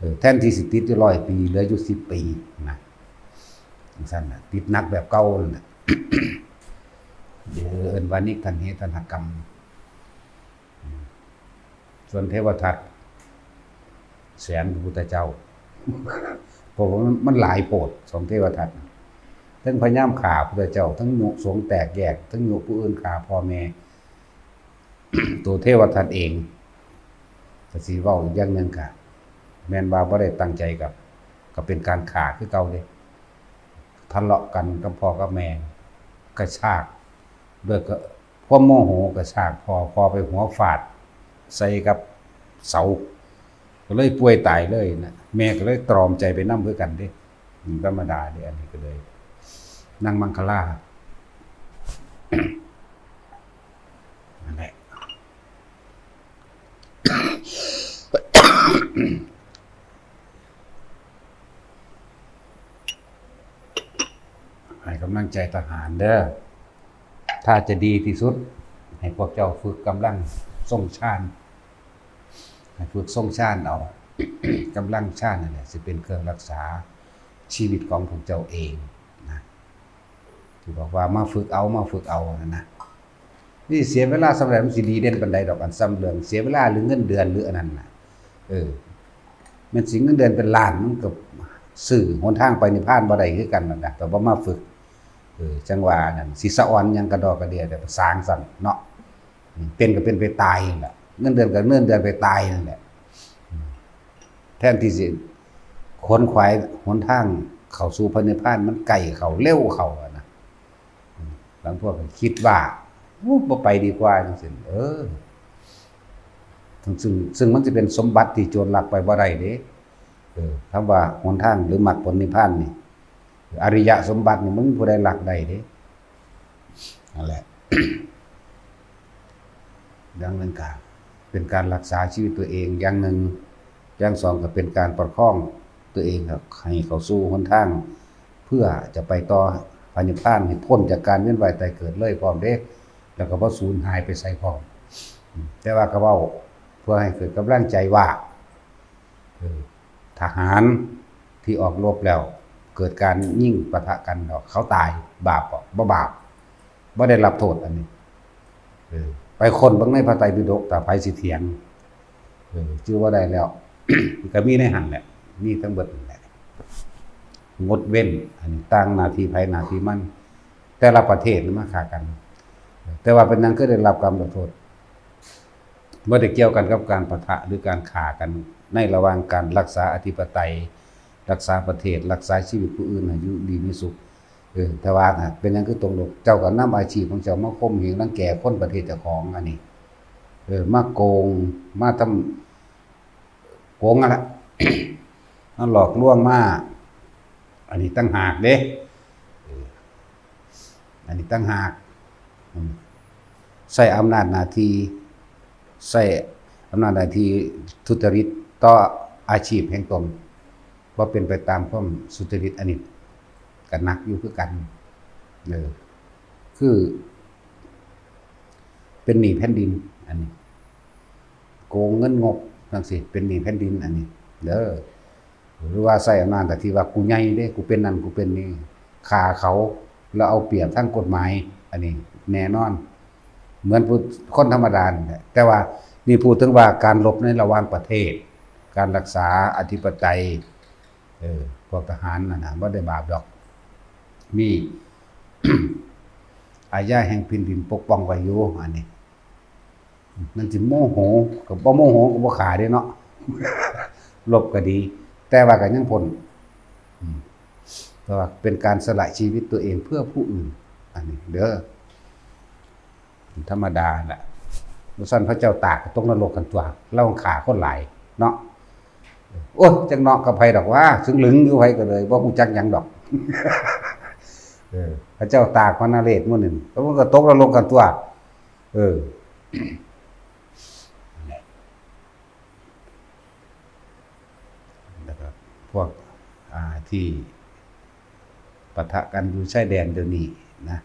ເອີ ແທນທີ່ຊິຕິດຢູ່ຮ້ອຍປີ ເຫຼືອຢູ່ສິບປີນະ ຈັ່ງຊັ້ນນະ ຕິດໜັກແບບເກົ່ານັ້ນແຫຼະ ເອີ້ນວ່ານິກທະເຫທະນະກຳ. ສ່ວນເທວະທັດ ແສນພະພຸດທະເຈົ້າ ເພາະວ່າມັນ ມັນຫຼາຍໂພດ ສອງເທວະທັດ ເຖິງພະຍາຍາມຂ້າພຸດທະເຈົ້າ ເຖິງຍຸສົງແຕກແຍກ ເຖິງຍຸຜູ້ອື່ນຂ້າພໍ່ແມ່ ໂຕເທວະທັດເອງ ກະຊິເວົ້າອີກຢ່າງໜຶ່ງ ກະແມ່ນວ່າບໍ່ໄດ້ຕັ້ງໃຈ ກະ ກະເປັນການຂ້າຄືເກົ່າເດ້ ທະເລາະກັນກັບພໍ່ກັບແມ່ ກະຊາກ ດ້ວຍຄວາມໂມໂຫກະຊາກພໍ່ ພໍ່ໄປຫົວຟາດໃສ່ກັບເສົາ ກະເລີຍປ່ວຍຕາຍເລີຍນະ ແມ່ກະເລີຍຕຣອມໃຈໄປນຳຄືກັນເດ້ ອືມ ທຳມະດາເດ້ ອັນນີ້ກະເລີຍນາງມັງຄະລາ ນັ້ນແຫຼະ ໃຫ້ກຳລັງໃຈທະຫານເດີ້. ຖ້າຈະດີທີ່ສຸດ ໃຫ້ພວກເຈົ້າຝຶກກຳລັງຊົງຊານ ໃຫ້ຝຶກຊົງຊານເອົາ ກຳລັງຊານນັ້ນແຫຼະ ຊິເປັນເຄື່ອງຮັກສາຊີວິດຂອງພວກເຈົ້າເອງນະ ທີ່ບອກວ່າມາຝຶກເອົາ ມາຝຶກເອົາຫັ້ນນະ ນີ້ເສຍເວລາສ່ຳໃດ ມັນຊິດີເດັ່ນປານໃດດອກ ອັນສ່ຳເລື່ອງເສຍເວລາ ຫຼື ເງິນເດືອນ ຫຼື ອັນນັ້ນນະ ເອີ ແມ່ນຊິເງິນເດືອນເປັນລ້ານ ມັນກະຊື້ຫົນທາງໄປນິບພານບໍ່ໄດ້ຄືກັນນະ ກະບໍ່ມາຝຶກ ເອີ ຈັ່ງວ່ານັ້ນ ຊິສະອອນຫຍັງກະດໍກະເດຍ ແຕ່ປະສາງຊັ້ນເນາະ ເປັນກະເປັນໄປຕາຍຫັ້ນແຫຼະ ເງິນເດືອນກະເງິນເດືອນໄປຕາຍຫັ້ນແຫຼະ ແທນທີ່ຊິຂົນຂວາຍຫົນທາງເຂົ້າສູ່ພະນິບພານ ມັນໃກ້ເຂົ້າ ເລັວເຂົ້າຫັ້ນນະ ບາງພວກກະຄິດວ່າ ໂອ້ ບໍ່ໄປດີກວ່າ ຈັ່ງຊີ້ ເອີ ຊຶ່ງ ຊຶ່ງ ຊຶ່ງມັນຊິເປັນສົມບັດທີ່ໂຈນລັກໄປບໍ່ໄດ້ເດ້ ເອີ ຄຳວ່າຫົນທາງ ຫຼື ມັກຜົນນິບພານນີ້ ອະລິຍະສົມບັດນີ້ ບໍ່ມີຜູ້ໃດລັກໄດ້ເດ້ ນັ້ນແຫຼະ ຢ່າງໜຶ່ງກະເປັນການຮັກສາຊີວິດຕົວເອງຢ່າງໜຶ່ງ ຢ່າງສອງກະເປັນການປະຄອງຕົວເອງໃຫ້ເຂົ້າສູ່ຫົນທາງ ເພື່ອຈະໄປຕໍ່ພະນິບພານ ໃຫ້ພົ້ນຈາກການວຽນວ່າຍຕາຍເກີດເລີຍພ້ອມເດ້ ແລ້ວກະບໍ່ສູນຫາຍໄປໃສພ້ອມ ແຕ່ວ່າກະເວົ້າເພື່ອໃຫ້ເກີດກຳລັງໃຈວ່າ ເອີ ທະຫານທີ່ອອກລົບແລ້ວເກີດການຍິງປະທະກັນດອກ ເຂົາຕາຍບາບບໍ່? ບໍ່ບາບ ບໍ່ໄດ້ຮັບໂທດອັນນີ້ ເອີ ໄປຄົ້ນເບິ່ງໃນພະໄຕປິດົກ ຖ້າໃຜຊິຖຽງ ເອີ ຈື່ບໍ່ໄດ້ແລ້ວ ກະມີໃນຫັ້ນແຫຼະ ມີທັງເບິດຫັ້ນແຫຼະ ງົດເວັ້ນ ອັນນີ້ຕ່າງໜ້າທີ່ໃຜໜ້າທີ່ມັນ ແຕ່ລະປະເທດມາຂ້າກັນ ແຕ່ວ່າເປັນຫຍັງຄືໄດ້ຮັບກຳລົງໂທດ? ບໍ່ໄດ້ກ່ຽວກັນກັບການປະທະ ຫຼື ການຂ້າກັນ ໃນລະຫວ່າງການຮັກສາອະທິປະໄຕ ຮັກສາປະເທດ ຮັກສາຊີວິດຜູ້ອື່ນໃຫ້ຢູ່ດີມີສຸກ ເອີ ແຕ່ວ່າເປັນຫຍັງຄືຕົກລົງ? ເຈົ້າກະນຳອາຊີບຂອງເຈົ້າມາຂົ່ມເຫງລັງແກຄົນປະເທດເຈົ້າຂອງ ອັນນີ້ ເອີ ມາໂກງ ມາທຳ ໂກງຫັ້ນລະ ມາຫຼອກລວງມາ ອັນນີ້ຕ່າງຫາກເດ້ ເອີ ອັນນີ້ຕ່າງຫາກ ອືມ ໃຊ້ອຳນາດໜ້າທີ່ ໃຊ້ອຳນາດໜ້າທີ່ທຸດຈະລິດຕໍ່ອາຊີບແຫ່ງຕົນ ບໍ່ເປັນໄປຕາມຄວາມສຸດຈະລິດ ອັນນີ້ກະໜັກຢູ່ຄືກັນ ເອີ ຄືເປັນໜີ້ແຜ່ນດິນ ອັນນີ້ ໂກງເງິນງົບຈັ່ງຊີ້ ເປັນໜີ້ແຜ່ນດິນອັນນີ້ເດີ ຫຼືວ່າໃຊ້ອຳນາດແບບທີ່ວ່າ ກູໃຫຍ່ເດ້ ກູເປັນນັ້ນ ກູເປັນນີ້ ຂ້າເຂົາ ແລ້ວເອົາປຽບທາງກົດໝາຍ ອັນນີ້ແນ່ນອນ ເໝືອນຜູ້ ຄົນທຳມະດານີ້ແຫຼະ ແຕ່ວ່ານີ້ ພູດເຖິງວ່າການລົບໃນລະຫວ່າງປະເທດ ການຮັກສາອະທິປະໄຕ ເອີ ພວກທະຫານນັ້ນນະ ບໍ່ໄດ້ບາບດອກ ມີອາຍາແຫ່ງແຜ່ນດິນປົກປ້ອງໄວ້ຢູ່ ອັນນີ້ ມັນຊິໂມໂຫ ກະບໍ່ໂມໂຫກະບໍ່ຂ້າເດ້ເນາະ ລົບກະດີ ແຕ່ວ່າກະຍັງພົ້ນ ອືມ ເພາະວ່າເປັນການສະຫຼະຊີວິດຕົວເອງເພື່ອຜູ້ອື່ນ ອັນນີ້ເດີ ທຳມະດາຫັ້ນລະ ບໍ່ຊັ້ນພະເຈົ້າຕາກກະຕົກນະລົກຫັ້ນຕົວະ ລາວຂ້າຄົນຫຼາຍເນາະ ໂອ້ຍ ຈັກເນາະກັບໃຜດອກຫວາ ຊຶງລຶງຢູ່ໃຜກະເລີຍ ບໍ່ຮູ້ຈັກຫຍັງດອກ ເອີ ພະເຈົ້າຕາກມະນະເລດມື້ໜຶ່ງ ແລ້ວມັນກະຕົກນະລົກຫັ້ນຕົວະ ເອີ ແລ້ວກະພວກ ອ່າ ທີ່ປະທະກັນຢູ່ຊາຍແດນດຽວນີ້ນະ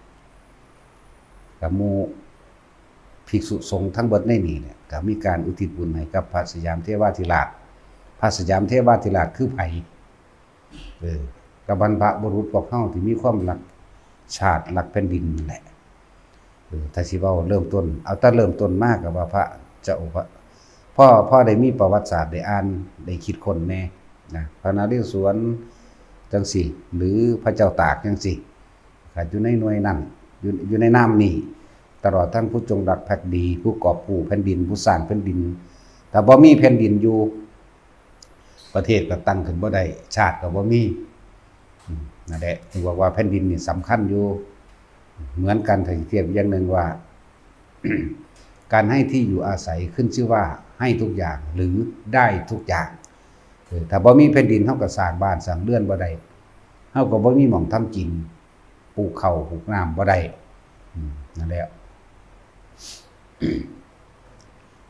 ກະໝູ່ພິກສຸສົງທັງເບິດໃນນີ້ແຫຼະ ກະມີການອຸທິດບຸນໃຫ້ກັບພະສະຫຍາມເທວາທິລາດ ພ ພະສະຫຍາມເທວາທິລາດຄືໃຜ? ເອີ ກະບັນພະບຸລຸດພວກເຮົາທີ່ມີຄວາມຮັກຊາດ ຮັກແຜ່ນດິນນັ້ນແຫຼະ. ເອີ ຖ້າຊິເວົ້າເລີ່ມຕົ້ນ ເອົາແຕ່ເລີ່ມຕົ້ນມາ ກະວ່າພະເຈົ້າ ພະ ພໍ ພໍໄດ້ມີປະຫວັດສາດ ໄດ້ອ່ານ ໄດ້ຄິດຄົ້ນແດ່ນະ ພະນະເຣສວນຈັ່ງຊີ້ ຫຼື ພະເຈົ້າຕາກຈັ່ງຊີ້ ກະຢູ່ໃນໜ່ວຍນັ້ນ ຢູ່ ຢູ່ໃນນາມນີ້ ຕະຫຼອດທັງຜູ້ຈົງຮັກພັກດີ ຜູ້ກອບກູ້ແຜ່ນດິນ ຜູ້ສ້າງແຜ່ນດິນ. ຖ້າບໍ່ມີແຜ່ນດິນຢູ່ ປະເທດກໍຕັ້ງຂຶ້ນບໍ່ໄດ້ ຊາດກໍບໍ່ມີ. ອືມ ນັ້ນແຫຼະ ຈຶ່ງບອກວ່າແຜ່ນດິນນີ້ສຳຄັນຢູ່ ເໝືອນກັນ ຖ້າຊິທຽບອີກຢ່າງໜຶ່ງວ່າ ການໃຫ້ທີ່ຢູ່ອາໄສຂຶ້ນຊື່ວ່າໃຫ້ທຸກຢ່າງ ຫຼື ໄດ້ທຸກຢ່າງ. ເອີ ຖ້າບໍ່ມີແຜ່ນດິນ ເຮົາກໍສ້າງບ້ານສ້າງເຮືອນບໍ່ໄດ້ ເຮົາກໍບໍ່ມີໝ່ອງທຳກິນ ປູກເຂົ້າປູກນ້ຳບໍ່ໄດ້. ອືມ ນັ້ນແຫຼະ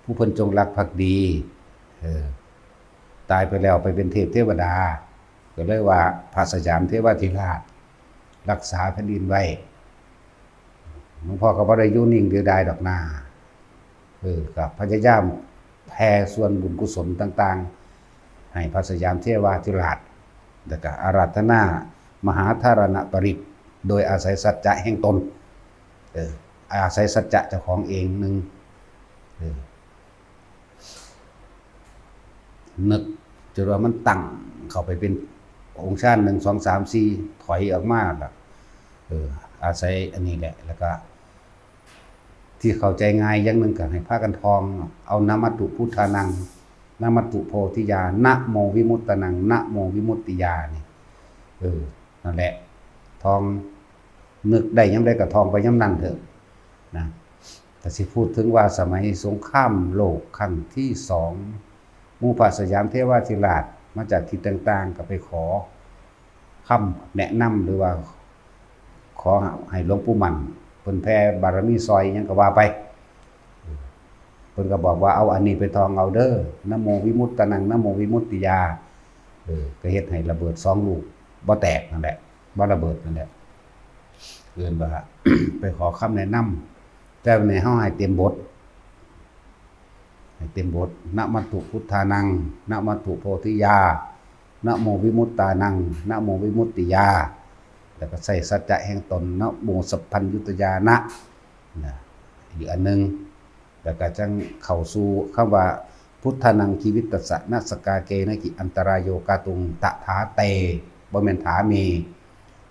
ຜູ້ເພິ່ນຈົງຮັກພັກດີ ເອີ ຕາຍໄປແລ້ວໄປເປັນເທບເທວະດາ ກໍເລີຍວ່າພະສະຫຍາມເທວາທິລາດ ຮັກສາແຜ່ນດິນໄວ້. ຫຼວງພໍ່ກໍບໍ່ໄດ້ຢູ່ນິ່ງດຽວດາຍດອກນາ ເອີ ກໍພະຍາຍາມແຜ່ສ່ວນບຸນກຸສົນຕ່າງໆ ໃຫ້ພະສະຫຍາມເທວາທິລາດ ແລ້ວກໍອາລາທະນາມະຫາທາລະນະປະລິດ ໂດຍອາໄສສັດຈະແຫ່ງຕົນ ເອີ ອາໄສສັດຈະເຈົ້າຂອງເອງໜຶ່ງ ເອີ ນຶກຈົນວ່າມັນຕັ້ງເຂົ້າໄປເປັນອົງຊານ ໜຶ່ງ ສອງ ສາມ ສີ່ ຖອຍອອກມາລະ ເອີ ອາໄສອັນນີ້ແຫຼະ ແລ້ວກະທີ່ເຂົ້າໃຈງ່າຍຢ່າງໜຶ່ງກໍໃຫ້ພາກັນທ່ອງເອົາ ນະມະຕຸພຸດທານັງ ນະມະຕຸໂພທິຍາ ນະໂມວິມຸດຕານັງ ນະໂມວິມຸດຕິຍາ ນີ້ ເອີ ນັ້ນແຫຼະ ທ່ອງ ນຶກໄດ້ຍາມໃດກໍທ່ອງໄປຍາມນັ້ນເຖາະນະ. ຖ້າຊິພູດເຖິງວ່າສະໄໝສົງຄາມໂລກຄັ້ງທີສອງ ໝູ່ພະສະຫຍາມເທວາທິລາດມາຈາກທິດຕ່າງໆ ກໍໄປຂໍຄຳແນະນຳ ຫຼືວ່າຂໍໃຫ້ຫຼວງປູ່ໝັ້ນເພິ່ນແຜ່ບາລະມີຊ່ອຍຫຍັງກໍວ່າໄປ ເພິ່ນກໍບອກວ່າ ເອົາອັນນີ້ໄປທ່ອງເອົາເດີ ນະໂມວິມຸດຕານັງ ນະໂມວິມຸດຕິຍາ ເອີ ກໍເຮັດໃຫ້ລະເບີດສອງລູກບໍ່ແຕກນັ້ນແຫຼະ ບໍ່ລະເບີດນັ້ນແຫຼະ ເອີ້ນວ່າ ໄປຂໍຄຳແນະນຳ. ແຕ່ວ່າໃນເຮົາໃຫ້ເຕັມບົດ ໃຫ້ເຕັມບົດ ນະມະຕຸພຸດທານັງ ນະມະຕຸໂພທິຍາ ນະໂມວິມຸດຕານັງ ນະໂມວິມຸດຕິຍາ ແລ້ວກໍໃຊ້ສັດຈະແຫ່ງຕົນ ນະໂມສັບພັນຍຸດຕະຍານະ ນະ ອີກອັນໜຶ່ງ. ແລ້ວກໍຈັ່ງເຂົ້າສູ່ຄຳວ່າ ພຸດທານັງຊີວິດຕັດສະ ນະສະກາເກນະກິອັນຕະລາໂຍກາຕຸງ ຕະຖາເຕ ບໍ່ແມ່ນຖາເມ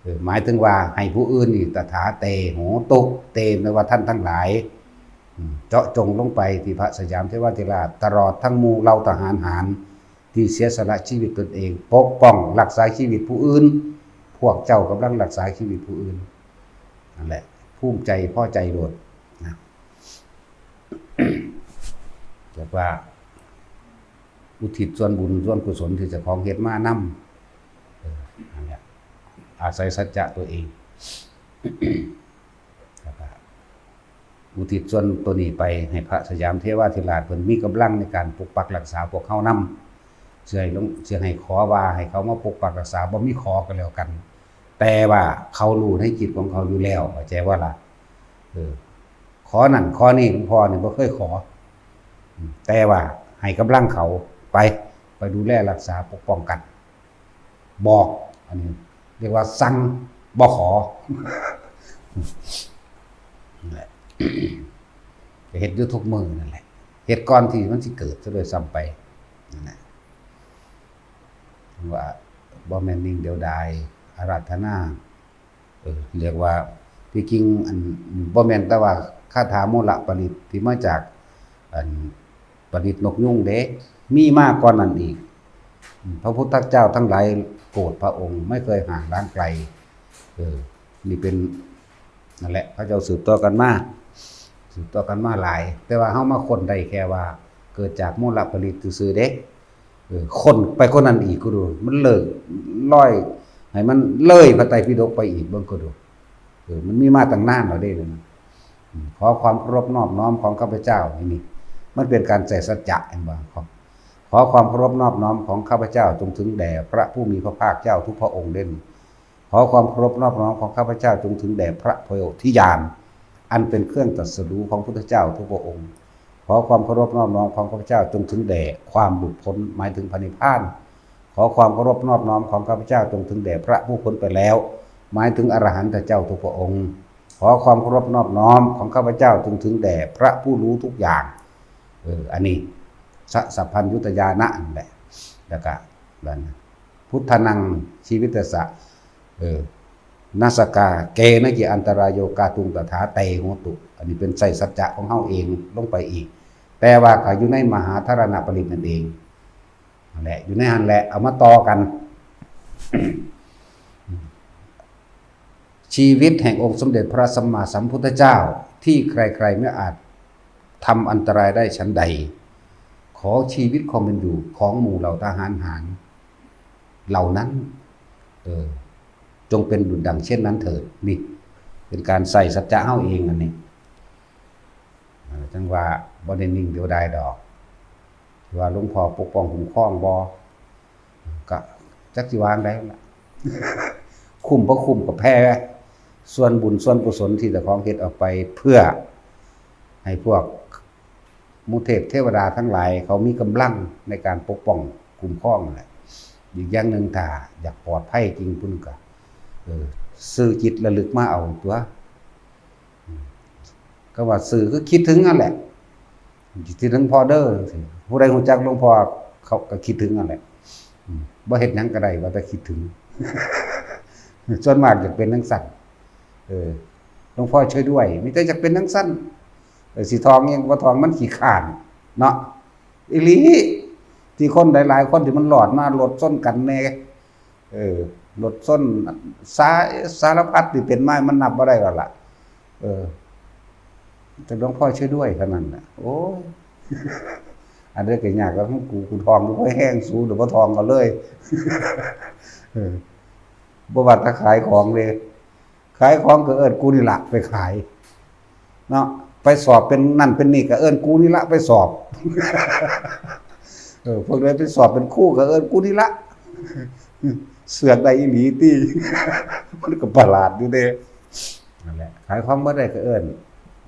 ເອີ ໝາຍເຖິງວ່າໃຫ້ຜູ້ອື່ນນີ້ ຕະຖາເຕ ໂຫຕຸ ເຕ ແປວ່າທ່ານທັງຫຼາຍ ອືມ ເຈາະຈົງລົງໄປທີ່ພະສະຫຍາມເທວາທິລາດ ຕະຫຼອດທັງໝູ່ເຫຼົ່າທະຫານຫານ ທີ່ເສຍສະຫຼະຊີວິດຕົນເອງ ປົກປ້ອງຮັກສາຊີວິດຜູ້ອື່ນ ພວກເຈົ້າກຳລັງຮັກສາຊີວິດຜູ້ອື່ນ ນັ້ນແຫຼະ ພູມໃຈພໍໃຈໂລດນະ. ແບບວ່າອຸທິດສ່ວນບຸນສ່ວນກຸສົນທີ່ເຈົ້າຂອງເຮັດມານຳ ເອີ ນັ້ນແຫຼະ ອາໄສສັດຈະຕົວເອງ ແລ້ວກໍອຸທິດສ່ວນຕົວນີ້ໄປໃຫ້ພະສະຫຍາມເທວາທິລາດ ເພິ່ນມີກຳລັງໃນການປົກປັກຮັກສາພວກເຮົານຳ ເຊື່ອໃຫ້ ເຊື່ອໃຫ້ຂໍວ່າໃຫ້ເຂົາມາປົກປັກຮັກສາ ບໍ່ມີຂໍກໍແລ້ວກັນ ແຕ່ວ່າເຂົາຮູ້ໃນຈິດຂອງເຂົາຢູ່ແລ້ວ ເຂົ້າໃຈບໍ່ລະ? ເອີ ຂໍນັ້ນຂໍນີ້ ຫຼວງພໍ່ນີ້ບໍ່ເຄີຍຂໍ ແຕ່ວ່າໃຫ້ກຳລັງເຂົາໄປ ໄປດູແລຮັກສາປົກປ້ອງກັນ ບອກ ອັນນີ້ຮຽກວ່າສັ່ງ ບໍ່ຂໍ ນັ້ນແຫຼະ ກໍເຮັດຢູ່ທຸກມື້ນັ້ນແຫຼະ ເຮັດກ່ອນທີ່ມັນຊິເກີດຊະດ້ວຍຊ້ຳໄປ ນັ້ນແຫຼະ ວ່າບໍ່ແມ່ນນິ່ງດຽວດາຍ ອາລາທະນາ ເອີ ຮຽກວ່າ ທີ່ຈິງ ອັນ ບໍ່ແມ່ນແຕ່ວ່າຄາຖາມູລະປະລິດທີ່ມາຈາກ ອັນ ປະດິດນົກຍຸງເດ້ ມີມາກ່ອນນັ້ນອີກ ພະພຸດທະເຈົ້າທັງຫຼາຍໂປດພະອົງ ໄມ່ເຄີຍຫ່າງລ້າງໄກລ ເອີ ນີ້ເປັນ ນັ້ນແຫຼະ ເຂົາເຈົ້າສືບຕໍ່ກັນມາ ສືບຕໍ່ກັນມາຫຼາຍ ແຕ່ວ່າເຮົາມາຄົ້ນໄດ້ແຄ່ວ່າເກີດຈາກມູລະປະລິດຊື່ໆເດ້ ເອີ ຄົ້ນໄປກວ່ານັ້ນອີກກໍດູ ມັນເລີກລອຍ ໃຫ້ມັນເລີຍພະໄຕປິດົກໄປອີກເບິ່ງກໍດູ ເອີ ມັນມີມາຕັ້ງນານແລ້ວເດ້ ອືມ ຂໍຄວາມເຄົາລົບນອບນ້ອມຂອງຂ້າພະເຈົ້າ ນີ້ ນີ້ ມັນເປັນການໃສ່ສັດຈະ ເຫັນບໍ່? ຂໍຄວາມເຄົາລົບນອບນ້ອມຂອງຂ້າພະເຈົ້າ ຈົ່ງເຖິງແດ່ພະຜູ້ມີພະພາກເຈົ້າທຸກພະອົງເດ້ ຂໍຄວາມເຄົາລົບນອບນ້ອມຂອງຂ້າພະເຈົ້າ ຈົ່ງເຖິງແດ່ພະໂພທິຍານ ອັນເປັນເຄື່ອງຕັດສະຮູ້ຂອງພຸດທະເຈົ້າທຸກພະອົງ ຂໍຄວາມເຄົາລົບນອບນ້ອມຂອງຂ້າພະເຈົ້າຈົ່ງເຖິງແດ່ຄວາມຫຼຸດພົ້ນ ໝາຍເຖິງພະນິບພານ. ຂໍຄວາມເຄົາລົບນອບນ້ອມຂອງຂ້າພະເຈົ້າຈົ່ງເຖິງແດ່ພະຜູ້ພົ້ນໄປແລ້ວ ໝາຍເຖິງອະລະຫັນຕະເຈົ້າທຸກພະອົງ. ຂໍຄວາມເຄົາລົບນອບນ້ອມຂອງຂ້າພະເຈົ້າຈົ່ງເຖິງແດ່ພະຜູ້ຮູ້ທຸກຢ່າງ. ເອີ ອັນນີ້ ສະ ສັບພັນຍຸດຕະຍານະນັ້ນແຫຼະ. ແລ້ວກະ ບັດນີ້ ພຸດທານັງຊີວິດຕະສະ ເອີ ນະສະກາເກນະກິອັນຕະລາໂຍກາຕຸງຕະຖາເຕໂຫຕຸ. ອັນນີ້ເປັນໃສ່ສັດຈະຂອງເຮົາເອງລົງໄປອີກ ແຕ່ວ່າກໍຢູ່ໃນມະຫາທາລະນະປະລິດນັ້ນເອງ. ນັ້ນແຫຼະ ຢູ່ໃນຫັ້ນແຫຼະ ເອົາມາຕໍ່ກັນ. ຊີວິດແຫ່ງອົງສົມເດັດພະສຳມາສຳພຸດທະເຈົ້າ ທີ່ໃຄໆໄມ່ອາດທຳອັນຕະລາຍໄດ້ສັນໃດ, ຂໍຊີວິດຄວາມເປັນຢູ່ຂອງໝູ່ເຫຼົ່າທະຫານຫານເຫຼົ່ານັ້ນ ເອີ ຈົ່ງເປັນດຸດດັ່ງເຊັ່ນນັ້ນເຖີດ. ນີ້ເປັນການໃສ່ສັດຈະເຮົາເອງອັນນີ້. ເອີ ຈັ່ງວ່າບໍ່ໄດ້ນິ່ງເດວດາຍດອກ ທີ່ວ່າຫຼວງພໍ່ປົກປ້ອງຄຸ້ມຄອງບໍ່ ກະຈັກຊິວ່າຈັ່ງໃດລະ. ຄຸ້ມບໍ່ຄຸ້ມກໍແຜ່ສ່ວນບຸນສ່ວນກຸສົນທີ່ເຈົ້າຂອງເຮັດອອກໄປ ເພື່ອໃຫ້ພວກໝູ່ເທບເທວະດາທັງຫຼາຍ ເຂົາມີກຳລັງໃນການປົກປ້ອງຄຸ້ມຄອງນັ້ນແຫຼະ. ອີກຢ່າງໜຶ່ງ ຖ້າຢາກປອດໄພຈິງພຸ້ນກະ ເອີ ຊື້ຈິດລະລຶກມາເອົາຕົວະ. ອືມ ຄຳວ່າຊື້ຄືຄິດເຖິງນັ້ນແຫຼະ. ຄິດເຖິງພໍ່ເດີ ຈັ່ງຊີ້ ຜູ້ໃດຮູ້ຈັກຫຼວງພໍ່ເຂົາກໍຄິດເຖິງນັ້ນແຫຼະ. ອືມ ບໍ່ເຮັດຫຍັງກໍໄດ້ ວ່າແຕ່ຄິດເຖິງ. ສ່ວນມາກຈະເປັນຈັ່ງຊັ້ນ. ເອີ ຫຼວງພໍ່ຊ່ວຍດ້ວຍ ມີແຕ່ຢາກເປັນຈັ່ງຊັ້ນ. ເອີ ຊິທ່ອງຫຍັງບໍ່ທ່ອງ ມັນຂີ້ຄ້ານເນາະ. ອີ່ຫຼີ ທີ່ຄົນຫຼາຍໆຄົນທີ່ມັນລອດມາ ລົດຊົນກັນແດ່ ເອີ ລົດຊົນ ສາ ສາລະພັດທີ່ເປັນມາ ມັນນັບບໍ່ໄດ້ແລ້ວລະ. ເອີ ແຕ່ຫຼວງພໍ່ຊ່ວຍດ້ວຍເທົ່ານັ້ນລະ. ໂອ້ຍ ອັນໃດກໍຍາກແລ້ວ ຂອງກູ ກູທ່ອງບໍ່ຄ່ອຍແຮງ ສູດອກມາທ່ອງເອົາເລີຍ. ເອີ ບໍ່ວ່າແຕ່ຂາຍຂອງເດ້ ຂາຍຂອງກໍເອີ້ນກູນີ້ລະໄປຂາຍເນາະ ໄປສອບເປັນນັ້ນເປັນນີ້ກໍເອີ້ນກູນີ້ລະໄປສອບ. ເອີ ພວກໃດໄປສອບເປັນຄູກໍເອີ້ນກູນີ້ລະ. ເຊືອກໄດ້ອີ່ຫຼີຕິ ມັນກໍປະຫຼາດຢູ່ເດ້. ນັ້ນແຫຼະ ຂາຍຂອງບໍ່ໄດ້ກໍເອີ້ນ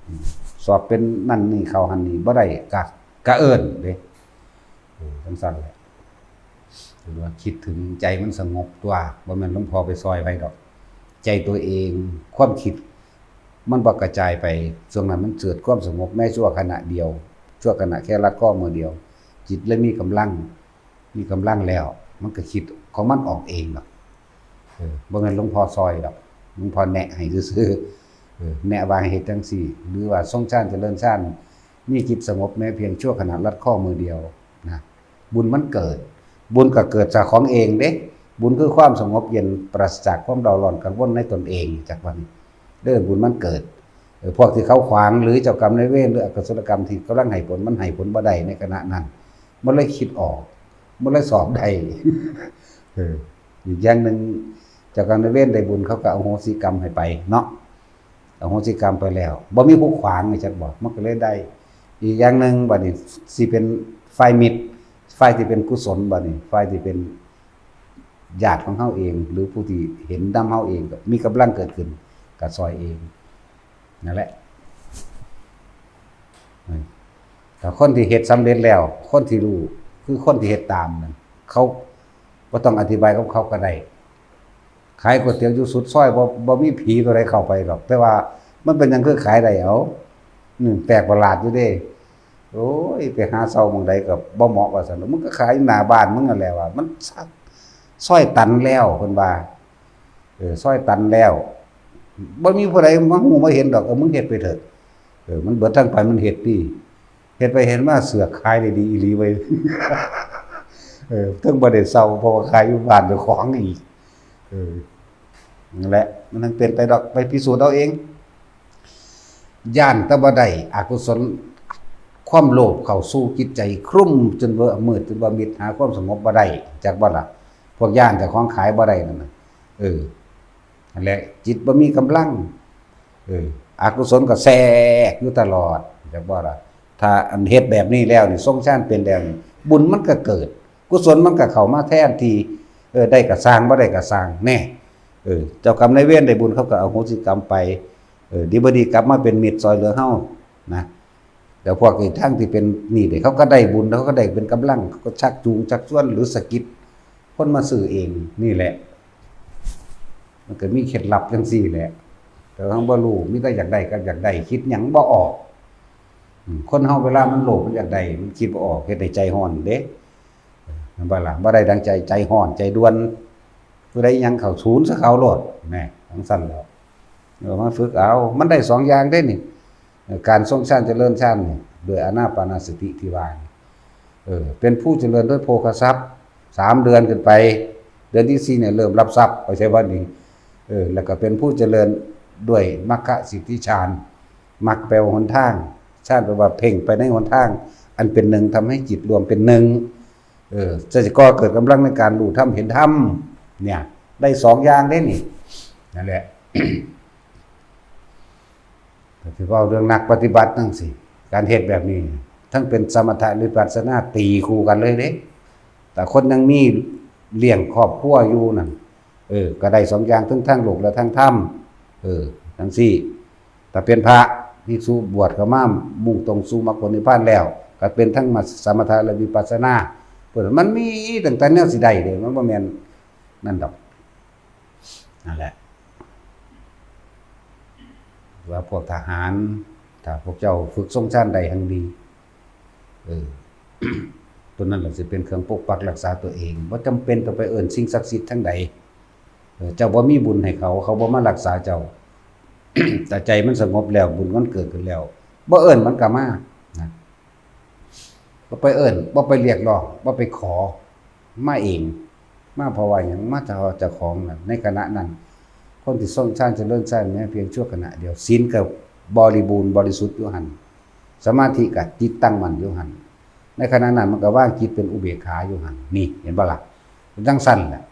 ສອບເປັນນັ້ນນີ້ເຂົ້າຫັ້ນນີ້ບໍ່ໄດ້ ກະ ກະເອີ້ນເດ້. ເອີ ຈັ່ງຊັ້ນແຫຼະ ຄືວ່າຄິດເຖິງໃຈມັນສະຫງົບຕົວະ ບໍ່ແມ່ນຫຼວງພໍ່ໄປຊ່ອຍໃຜດອກ. ໃຈຕົວເອງ ຄວາມຄິດມັນບໍ່ກະຈາຍໄປ ຊ່ວງນັ້ນມັນເກີດຄວາມສະຫງົບແມ້ຊົ່ວຂະນະດຽວ ຊົ່ວຂະນະແຄ່ລັດຄໍມືດຽວ ຈິດເລີຍມີກຳລັງ ມີກຳລັງແລ້ວ ມັນກໍຄິດຂອງມັນອອກເອງດອກ. ເອີ ບໍ່ແມ່ນຫຼວງພໍ່ຊ່ອຍດອກ ຫຼວງພໍ່ແນະໃຫ້ຊື່ໆ. ເອີ ແນະວ່າໃຫ້ເຮັດຈັ່ງຊີ້ ຫຼືວ່າຊົງຊານຈະເລີນຊານ ມີຈິດສະຫງົບແມ້ພຽງຊົ່ວຂະນະລັດຄໍມືດຽວນະ ບຸນມັນເກີດ. ບຸນກໍເກີດຈາກຂອງເອງເດ້. ບຸນຄືຄວາມສະຫງົບເຢັນ ປາສະຈາກຄວາມເລົ້າຮ້ອນກັງວົນໃນຕົນເອງ. ຈັກວ່ານີ້ເດີ ບຸນມັນເກີດ. ເອີ ພວກທີ່ເຂົາຂວາງ ຫຼືເຈົ້າກຳນາຍເວນ ຫຼືອະກຸສົລະກຳທີ່ກຳລັງໃຫ້ຜົນ ມັນໃຫ້ຜົນບໍ່ໄດ້ໃນຂະນະນັ້ນ ມັນເລີຍຄິດອອກ ມັນເລີຍສອບໄດ້. ເອີ ອີກຢ່າງໜຶ່ງ ເຈົ້າກຳນາຍເວນໄດ້ບຸນ ເຂົາກໍອະໂຫສິກຳໃຫ້ໄປເນາະ ອະໂຫສິກຳໄປແລ້ວ ບໍ່ມີຜູ້ຂວາງ ຈັກບໍ່ ມັນກໍເລີຍໄດ້. ອີກຢ່າງໜຶ່ງ ບັດນີ້ຊິເປັນຝ່າຍມິດ ຝ່າຍທີ່ເປັນກຸສົນ ບັດນີ້ຝ່າຍທີ່ເປັນຍາດຂອງເຮົາເອງ ຫຼືຜູ້ທີ່ເຫັນນຳເຮົາເອງ ກໍມີກຳລັງເກີດຂຶ້ນ ກໍຊ່ອຍເອງ. ນັ້ນແຫຼະ ຖ້າຄົນທີ່ເຮັດສຳເລັດແລ້ວ ຄົນທີ່ຮູ້ ຄືຄົນທີ່ເຮັດຕາມນັ້ນ ເຂົາບໍ່ຕ້ອງອະທິບາຍກັບເຂົາກໍໄດ້. ຂາຍກ໋ວຍຕຽວຢູ່ສຸດຊອຍ ບໍ່ ບໍ່ມີຜີຕົວໃດເຂົ້າໄປດອກ ແຕ່ວ່າມັນເປັນຫຍັງຄືຂາຍໄດ້ ເອົ້າ ອືມ ແປກປະຫຼາດຢູ່ເດ້. ໂອ້ຍ ໄປຫາເຊົ່າໝ່ອງໃດກໍບໍ່ເໝາະວ່າຊັ້ນ ມຶງກໍຂາຍຢູ່ໜ້າບ້ານມຶງຫັ້ນແຫຼະວ່າ ມັນຊອຍຕັນແລ້ວ ເພິ່ນວ່າ ເອີ ຊອຍຕັນແລ້ວ ບໍ່ມີຜູ້ໃດມາຮູ້ມາເຫັນດອກ. ເອີ ມຶງເຮັດໄປເຖາະ. ເອີ ມັນເບິດທາງໄປ ມັນເຮັດຕິ ເຮັດໄປເຮັດມາເສືອກຂາຍໄດ້ດີອີ່ຫຼີເວີຍ. ເອີ ເຖິງບໍ່ໄດ້ເຊົ່າ ເພາະວ່າຂາຍຢູ່ບ້ານເຈົ້າຂອງອີກ. ເອີ ນັ້ນແຫຼະ ມັນຈັ່ງເປັນໄປດອກ ໄປພິສູດເອົາເອງ. ຢ້ານແຕ່ບໍ່ໄດ້ອະກຸສົນ ຄວາມໂລບເຂົ້າສູ່ຈິດໃຈ ຄລຸມຈົນວ່າມືດ ຈົນວ່າມິດ ຫາຄວາມສະຫງົບບໍ່ໄດ້ ຈັກບໍ່ລະ? ພວກຢ້ານເຈົ້າຂອງຂາຍບໍ່ໄດ້ນັ້ນນະ. ເອີ ນັ້ນແຫຼະ ຈິດບໍ່ມີກຳລັງ. ເອີ ອະກຸສົນກໍແຊກຢູ່ຕະຫຼອດ ຈັກບໍ່ລະ? ຖ້າອັນເຮັດແບບນີ້ແລ້ວນີ້ ຊົງຊານເປັນແລ້ວນີ້ ບຸນມັນກໍເກີດ ກຸສົນມັນກໍເຂົ້າມາແທນທີ່. ເອີ ໄດ້ກໍຊ່າງ ບໍ່ໄດ້ກໍຊ່າງ ແນ່. ເອີ ເຈົ້າກຳນາຍເວນໄດ້ບຸນ ເຂົາກໍອະໂຫສິກຳໄປ. ເອີ ດີບໍ່ດີກັບມາເປັນມິດຊ່ອຍເຫຼືອເຮົານະ. ແລ້ວພວກນີ້ທາງທີ່ເປັນນີ້ເດ້ ເຂົາກໍໄດ້ບຸນ ເຂົາກໍໄດ້ເປັນກຳລັງ ເຂົາກໍຊັກຈູງຊັກຊວນ ຫຼືສະກິດຄົນມາຊື້ເອງ. ນີ້ແຫຼະ ມັນກໍມີເຄັດລັບຈັ່ງຊີ້ແຫຼະ ແຕ່ວ່າເຮົາບໍ່ຮູ້ ມີແຕ່ຢາກໄດ້ກັບຢາກໄດ້ ຄິດຫຍັງບໍ່ອອກ. ອືມ ຄົນເຮົາເວລາມັນໂລບ ມັນຢາກໄດ້ ມັນຄິດບໍ່ອອກ ເຮັດໃຫ້ໃຈຮ້ອນເດ້ ແມ່ນບໍ່ລະ? ບໍ່ໄດ້ດັ່ງໃຈ ໃຈຮ້ອນ ໃຈດ່ວນ ຜູ້ໃດຫຍັງເຂົ້າສູນໃສ່ເຂົາໂລດ ແນ່ ຈັ່ງຊັ້ນແຫຼະ. ເອີ ມາຝຶກເອົາ ມັນໄດ້ສອງຢ່າງເດ້ນີ້ ເອີ ການຊົງຊານຈະເລີນຊານນີ້ ດ້ວຍອານາປານະສະຕິທີ່ວ່ານີ້ ເອີ ເປັນຜູ້ຈະເລີນດ້ວຍໂພຄະຊັບ ສາມເດືອນຂຶ້ນໄປ ເດືອນທີສີ່ນີ້ເລີ່ມຮັບຊັບ ເຂົ້າໃຈບໍ່ນີ້? ເອີ ແລ້ວກໍເປັນຜູ້ຈະເລີນດ້ວຍມັກຄະສິດທິຊານ ມັກແປວ່າຫົນທາງ ຊານແປວ່າເພັ່ງໄປໃນຫົນທາງອັນເປັນໜຶ່ງ ທຳໃຫ້ຈິດລວມເປັນໜຶ່ງ. ເອີ ຈະ ຈະກໍ່ເກີດກຳລັງໃນການຮູ້ທຳເຫັນທຳ ເນ່ຍ ໄດ້ສອງຢ່າງເດ້ນີ້ ນັ້ນແຫຼະ. ກໍຊິເວົ້າເລື່ອງນັກປະຕິບັດຈັ່ງຊີ້ ການເຮັດແບບນີ້ ທັງເປັນສະມະຖະ ແລະ ວິປັດສະນາ ຕີຄູ່ກັນເລີຍເດ້. ແຕ່ຄົນຍັງມີລ້ຽງຄອບຄົວຢູ່ນັ້ນ ເອີ ກໍໄດ້ສອງຢ່າງ ທັງທາງໂລກ ແລະ ທາງທຳ ເອີ ຈັ່ງຊີ້. ຖ້າເປັນພະພິກສຸບວດເຂົ້າມາ ມຸ່ງຕົງສູ່ມັກຜົນນິບພານແລ້ວ ກໍເປັນທັງສະມະຖະ ແລະ ວິປັດສະນາ. ເພິ່ນ ມັນມີຕັ້ງແຕ່ແນວຊິໄດ້ເດ້ ມັນບໍ່ແມ່ນນັ້ນດອກ. ນັ້ນແຫຼະ ວ່າພວກທະຫານ ຖ້າພວກເຈົ້າຝຶກຊົງຊານໄດ້ຮັ່ງດີ ເອີ ຕົວນັ້ນລະຊິເປັນເຄື່ອງປົກປັກລັກສາຕົວເອງ ບໍ່ຈຳເປັນຕ້ອງໄປເອີ້ນສິ່ງສັກສິດທາງໃດ. ເອີ ເຈົ້າບໍ່ມີບຸນໃຫ້ເຂົາ ເຂົາບໍ່ມາລັກສາເຈົ້າ ແຕ່ໃຈມັນສະຫງົບແລ້ວ ບຸນມັນເກີດຂຶ້ນແລ້ວ ບໍ່ເອີ້ນມັນກໍມານະ. ບໍ່ໄປເອີ້ນ ບໍ່ໄປຮຽກຮ້ອງ ບໍ່ໄປຂໍ ມາເອງ ມາເພາະວ່າຫຍັງ? ມາເພາະເຈົ້າຂອງນັ້ນ. ໃນຂະນະນັ້ນ ຄົນທີ່ຊົງຊານຈະເລີນຊານແມ້ພຽງຊົ່ວຂະນະດຽວ ສິນກໍບໍລິບູນບໍລິສຸດຢູ່ຫັ້ນ ສະມາທິກໍຈິດຕັ້ງໝັ້ນຢູ່ຫັ້ນ. ໃນຂະນະນັ້ນມັນກໍວາງຈິດເປັນອຸເບກຂາຢູ່ຫັ້ນ. ນີ້ ເຫັນບໍ່ລະ? ເປັນຈັ່ງຊັ້ນແຫຼະ.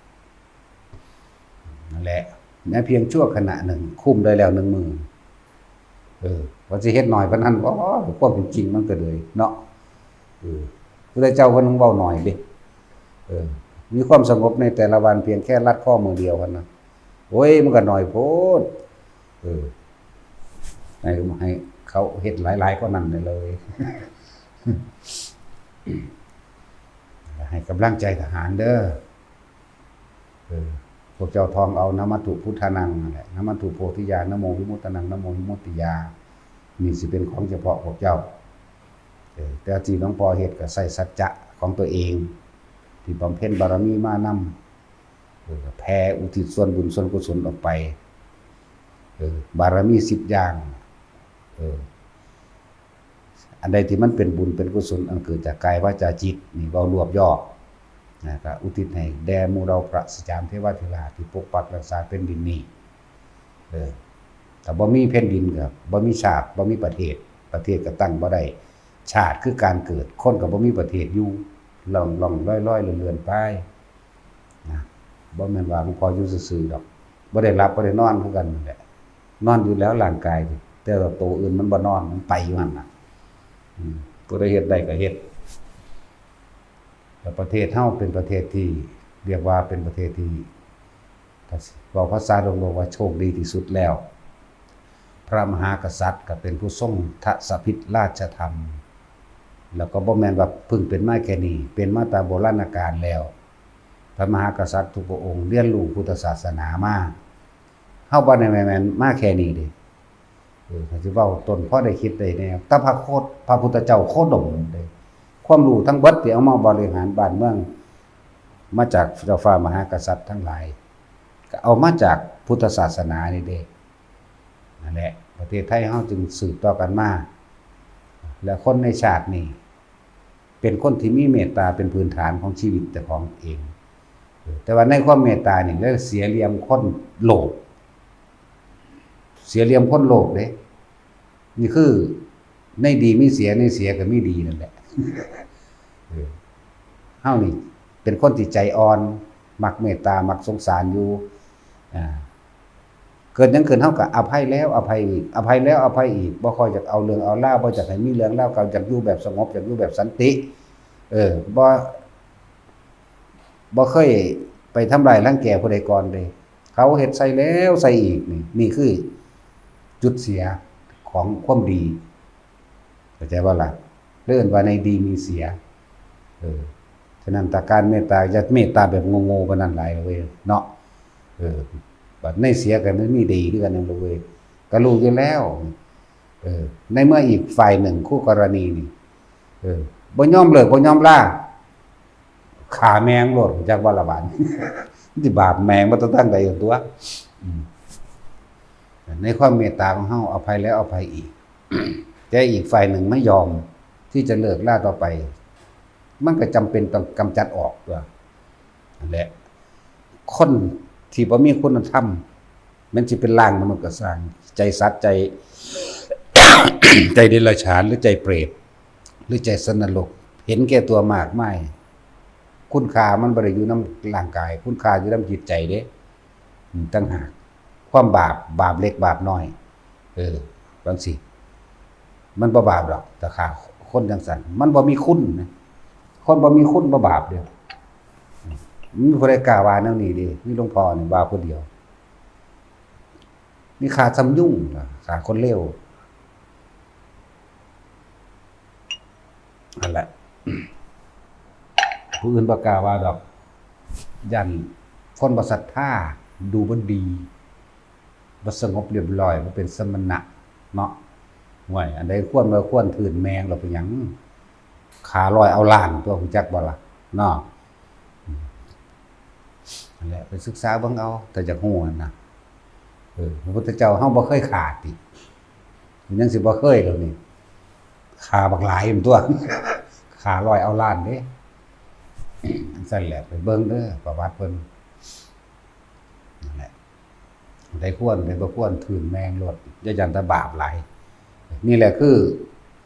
ນັ້ນແຫຼະ ໃນພຽງຊົ່ວຂະນະໜຶ່ງ ຄຸ້ມໄດ້ແລ້ວໜຶ່ງມື້. ເອີ ວ່າຊິເຮັດໜ້ອຍປານນັ້ນ ໂອ້ຍ ຄວາມເປັນຈິງມັນກໍເລີຍເນາະ. ເອີ ພະພຸດທະເຈົ້າເພິ່ນເວົ້າໜ້ອຍເດ້. ເອີ ມີຄວາມສະຫງົບໃນແຕ່ລະວັນພຽງແຄ່ລັດຄໍມືດຽວຫັ້ນນະ ໂອ້ຍ ມັນກໍໜ້ອຍໂພດ. ເອີ ໃຫ້ ໃຫ້ເຂົາເຮັດຫຼາຍໆກວ່ານັ້ນໄດ້ເລີຍ. ໃຫ້ກຳລັງໃຈທະຫານເດີ້. ເອີ ພວກເຈົ້າທ່ອງເອົາ ນະມະທຸພຸດທານັງ ນັ້ນແຫຼະ ນະມະທຸໂພທິຍາ ນະໂມວິມຸດຕະນັງ ນະໂມວິມຸດຕິຍາ ນີ້ຊິເປັນຂອງສະເພາະພວກເຈົ້າ. ເອີ ແຕ່ທີ່ຫຼວງພໍ່ເຮັດກໍໃຊ້ສັດຈະຂອງຕົວເອງ ທີ່ບຳເພັນບາລະມີມານຳ ເອີ ແຜ່ອຸທິດສ່ວນບຸນສ່ວນກຸສົນອອກໄປ ເອີ ບາລະມີສິບຢ່າງ ເອີ ອັນໃດທີ່ມັນເປັນບຸນເປັນກຸສົນ ອັນເກີດຈາກກາຍວາຈາຈິດ ນີ້ເວົ້າລວບຍໍ້ນະ ກໍອຸທິດໃຫ້ແດ່ໝູ່ເຫຼົ່າພະສະຈາມເທວາທິລາດ ທີ່ປົກປັກຮັກສາແຜ່ນດິນນີ້. ເອີ ຖ້າບໍ່ມີແຜ່ນດິນກໍບໍ່ມີຊາດ ບໍ່ມີປະເທດ ປະເທດກໍຕັ້ງບໍ່ໄດ້. ຊາດຄືການເກີດ ຄົນກໍບໍ່ມີປະເທດຢູ່ ລ່ອງໆລອຍໆເລື່ອນໆໄປ. ນະ ບໍ່ແມ່ນວ່າຫຼວງພໍ່ຢູ່ຊື່ໆດອກ ບໍ່ໄດ້ຫຼັບບໍ່ໄດ້ນອນຄືກັນນັ້ນແຫຼະ. ນອນຢູ່ແລ້ວຮ່າງກາຍ ແຕ່ວ່າໂຕອື່ນມັນບໍ່ນອນ ມັນໄປຢູ່ຫັ້ນນະ. ອືມ ຜູ້ໃດເຮັດໄດ້ກໍເຮັດ. ແລະປະເທດເຮົາເປັນປະເທດທີ່ ຮຽກວ່າເປັນປະເທດທີ່ ຖ້າເວົ້າພາສາໂລກໆວ່າໂຊກດີທີ່ສຸດແລ້ວ. ພະມະຫາກະສັດກໍເປັນຜູ້ຊົງທະສະພິດລາຊະທຳ ແລ້ວກໍບໍ່ແມ່ນວ່າເພິ່ງເປັນມາແຄ່ນີ້ ເປັນມາແຕ່ໂບລານະການແລ້ວ. ພະມະຫາກະສັດທຸກພະອົງຮຽນຮູ້ພຸດທະສາສະໜາມາ ເຮົາບໍ່ໄດ້ແມ່ນມາແຄ່ນີ້ເດ້. ເອີ ຖ້າຊິເວົ້າຕົ້ນພໍໄດ້ຄິດໄດ້ແນວ ແຕ່ພະໂຄດ ພະພຸດທະເຈົ້າໂຄດົມເດ້ ຄວາມຮູ້ທັງເບິດທີ່ເອົາມາບໍລິຫານບ້ານເມືອງ ມາຈາກເຈົ້າຟ້າມະຫາກະສັດທັງຫຼາຍ ກໍເອົາມາຈາກພຸດທະສາສະໜານີ້ເດ້. ນັ້ນແຫຼະ ປະເທດໄທເຮົາຈຶ່ງສືບຕໍ່ກັນມາ ແລະ ຄົນໃນຊາດນີ້ ເປັນຄົນທີ່ມີເມດຕາເປັນພື້ນຖານຂອງຊີວິດເຈົ້າຂອງເອງ. ເອີ ແຕ່ວ່າໃນຄວາມເມດຕານີ້ ແລ້ວເສຍຫຼ່ຽມຄົນໂລບ ເສຍຫຼ່ຽມຄົນໂລບເດ້. ນີ້ຄືໃນດີມີເສຍ ໃນເສຍກໍມີດີນັ້ນແຫຼະ. ເອີ ເຮົານີ້ເປັນຄົນທີ່ໃຈອ່ອນ ມັກເມດຕາ ມັກສົງສານຢູ່. ອາ ເກີດຫຍັງຂຶ້ນເຮົາກໍອະໄພແລ້ວອະໄພອີກ ອະໄພແລ້ວອະໄພອີກ ບໍ່ຄ່ອຍຢາກເອົາເລື່ອງເອົາລາວ ບໍ່ຢາກໃຫ້ມີເລື່ອງລາວ ກໍຢາກຢູ່ແບບສະຫງົບ ຢາກຢູ່ແບບສັນຕິ. ເອີ ບໍ່ ບໍ່ເຄີຍໄປທຳຮ້າຍລັງແກຜູ້ໃດກ່ອນເດ້ ເຂົາເຮັດໃສ່ແລ້ວໃສ່ອີກ. ນີ້ ນີ້ຄືຈຸດເສຍຂອງຄວາມດີ. ເຂົ້າໃຈບໍ່ລະ? ເອີ້ນວ່າໃນດີມີເສຍ. ເອີ ສະນັ້ນຖ້າການເມດຕາ ຢ່າເມດຕາແບບໂງ່ໆປານນັ້ນຫຼາຍເວີຍເນາະ. ເອີ ບັດໃນເສຍກໍມັນມີດີຄືກັນນັ້ນເວີຍ ກໍຮູ້ຢູ່ແລ້ວ. ເອີ ໃນເມື່ອອີກຝ່າຍໜຶ່ງ ຄູ່ກໍລະນີນີ້ ເອີ ບໍ່ຍອມເລີກ ບໍ່ຍອມລາ ຂ້າແມ່ງໂລດ ຮູ້ຈັກບໍ່ລະບາດນີ້? ມັນຊິບາບແມ່ງມາແຕ່ທາງໃດຕົວະ? ອືມ ໃນຄວາມເມດຕາຂອງເຮົາ ອະໄພແລ້ວອະໄພອີກ ແຕ່ອີກຝ່າຍໜຶ່ງບໍ່ຍອມທີ່ຈະເລີກລາຕໍ່ໄປ ມັນກໍຈຳເປັນຕ້ອງກຳຈັດອອກຕົວະ. ນັ້ນແຫຼະ ຄົນທີ່ບໍ່ມີຄຸນນະທຳ ແມ່ນຊິເປັນຮ່າງມະນຸດກໍຊ່າງ, ໃຈສັດ ໃຈ ໃຈເດຍລະສານ ຫຼື ໃຈເປຣດ ຫຼື ໃຈສັດນະລົກ ເຫັນແກ່ຕົວມາກມາຍ. ຄຸນຄ່າມັນບໍ່ໄດ້ຢູ່ນຳຮ່າງກາຍ, ຄຸນຄ່າຢູ່ນຳຈິດໃຈເດ້. ອືມ ຕ່າງຫາກ ຄວາມບາບ, ບາບເລັກບາບນ້ອຍ ເອີ ຈັ່ງຊີ້ ມັນບໍ່ບາບດອກ. ຖ້າຂ້າຄົນຈັ່ງຊັ້ນ ມັນບໍ່ມີຄຸນນະ, ຄົນບໍ່ມີຄຸນບໍ່ບາບເດ້. ອືມ ມີຜູ້ໃດກ້າວ່າແນວນີ້ເດ້? ມີຫຼວງພໍ່ນີ້ວ່າຜູ້ດຽວ. ມີຂ້າສ່ຳຍຸງ ຂ້າຄົນເລວ. ນັ້ນແຫຼະ ຜູ້ອື່ນບໍ່ກ້າວ່າດອກ ຢ້ານຄົນບໍ່ສັດທາ, ດູບໍ່ດີ, ບໍ່ສະຫງົບລຽບຮ້ອຍ, ບໍ່ເປັນສະມະນະເນາະ. ຫ້ວຍ ອັນໃດຄວນບໍ່ຄວນ ຖືນແມງແລ້ວເປັນຫຍັງ? ຂ້າຮ້ອຍເອົາລ້ານຕົວະ, ຮູ້ຈັກບໍ່ລະເນາະ? ອືມ ນັ້ນແຫຼະ ໄປສຶກສາເບິ່ງເອົາ ຖ້າຢາກຮູ້ຫັ້ນນະ. ເອີ ພະພຸດທະເຈົ້າເຮົາບໍ່ເຄີຍຂ້າຕິ? ມັນຍັງຊິບໍ່ເຄີຍດອກນີ້. ຂ້າບັກຫຼາຍພຸ້ນຕົວະ, ຂ້າຮ້ອຍເອົາລ້ານເດ້. ຈັ່ງຊັ້ນແຫຼະ ໄປເບິ່ງເດີປະຫວັດເພິ່ນ. ນັ້ນແຫຼະ ໄດ້ຄວນ ໄດ້ບໍ່ຄວນ ຖືນແມງໂລດ, ຢ່າຢ້ານແຕ່ບາບຫຼາຍ. ນີ້ແຫຼະຄື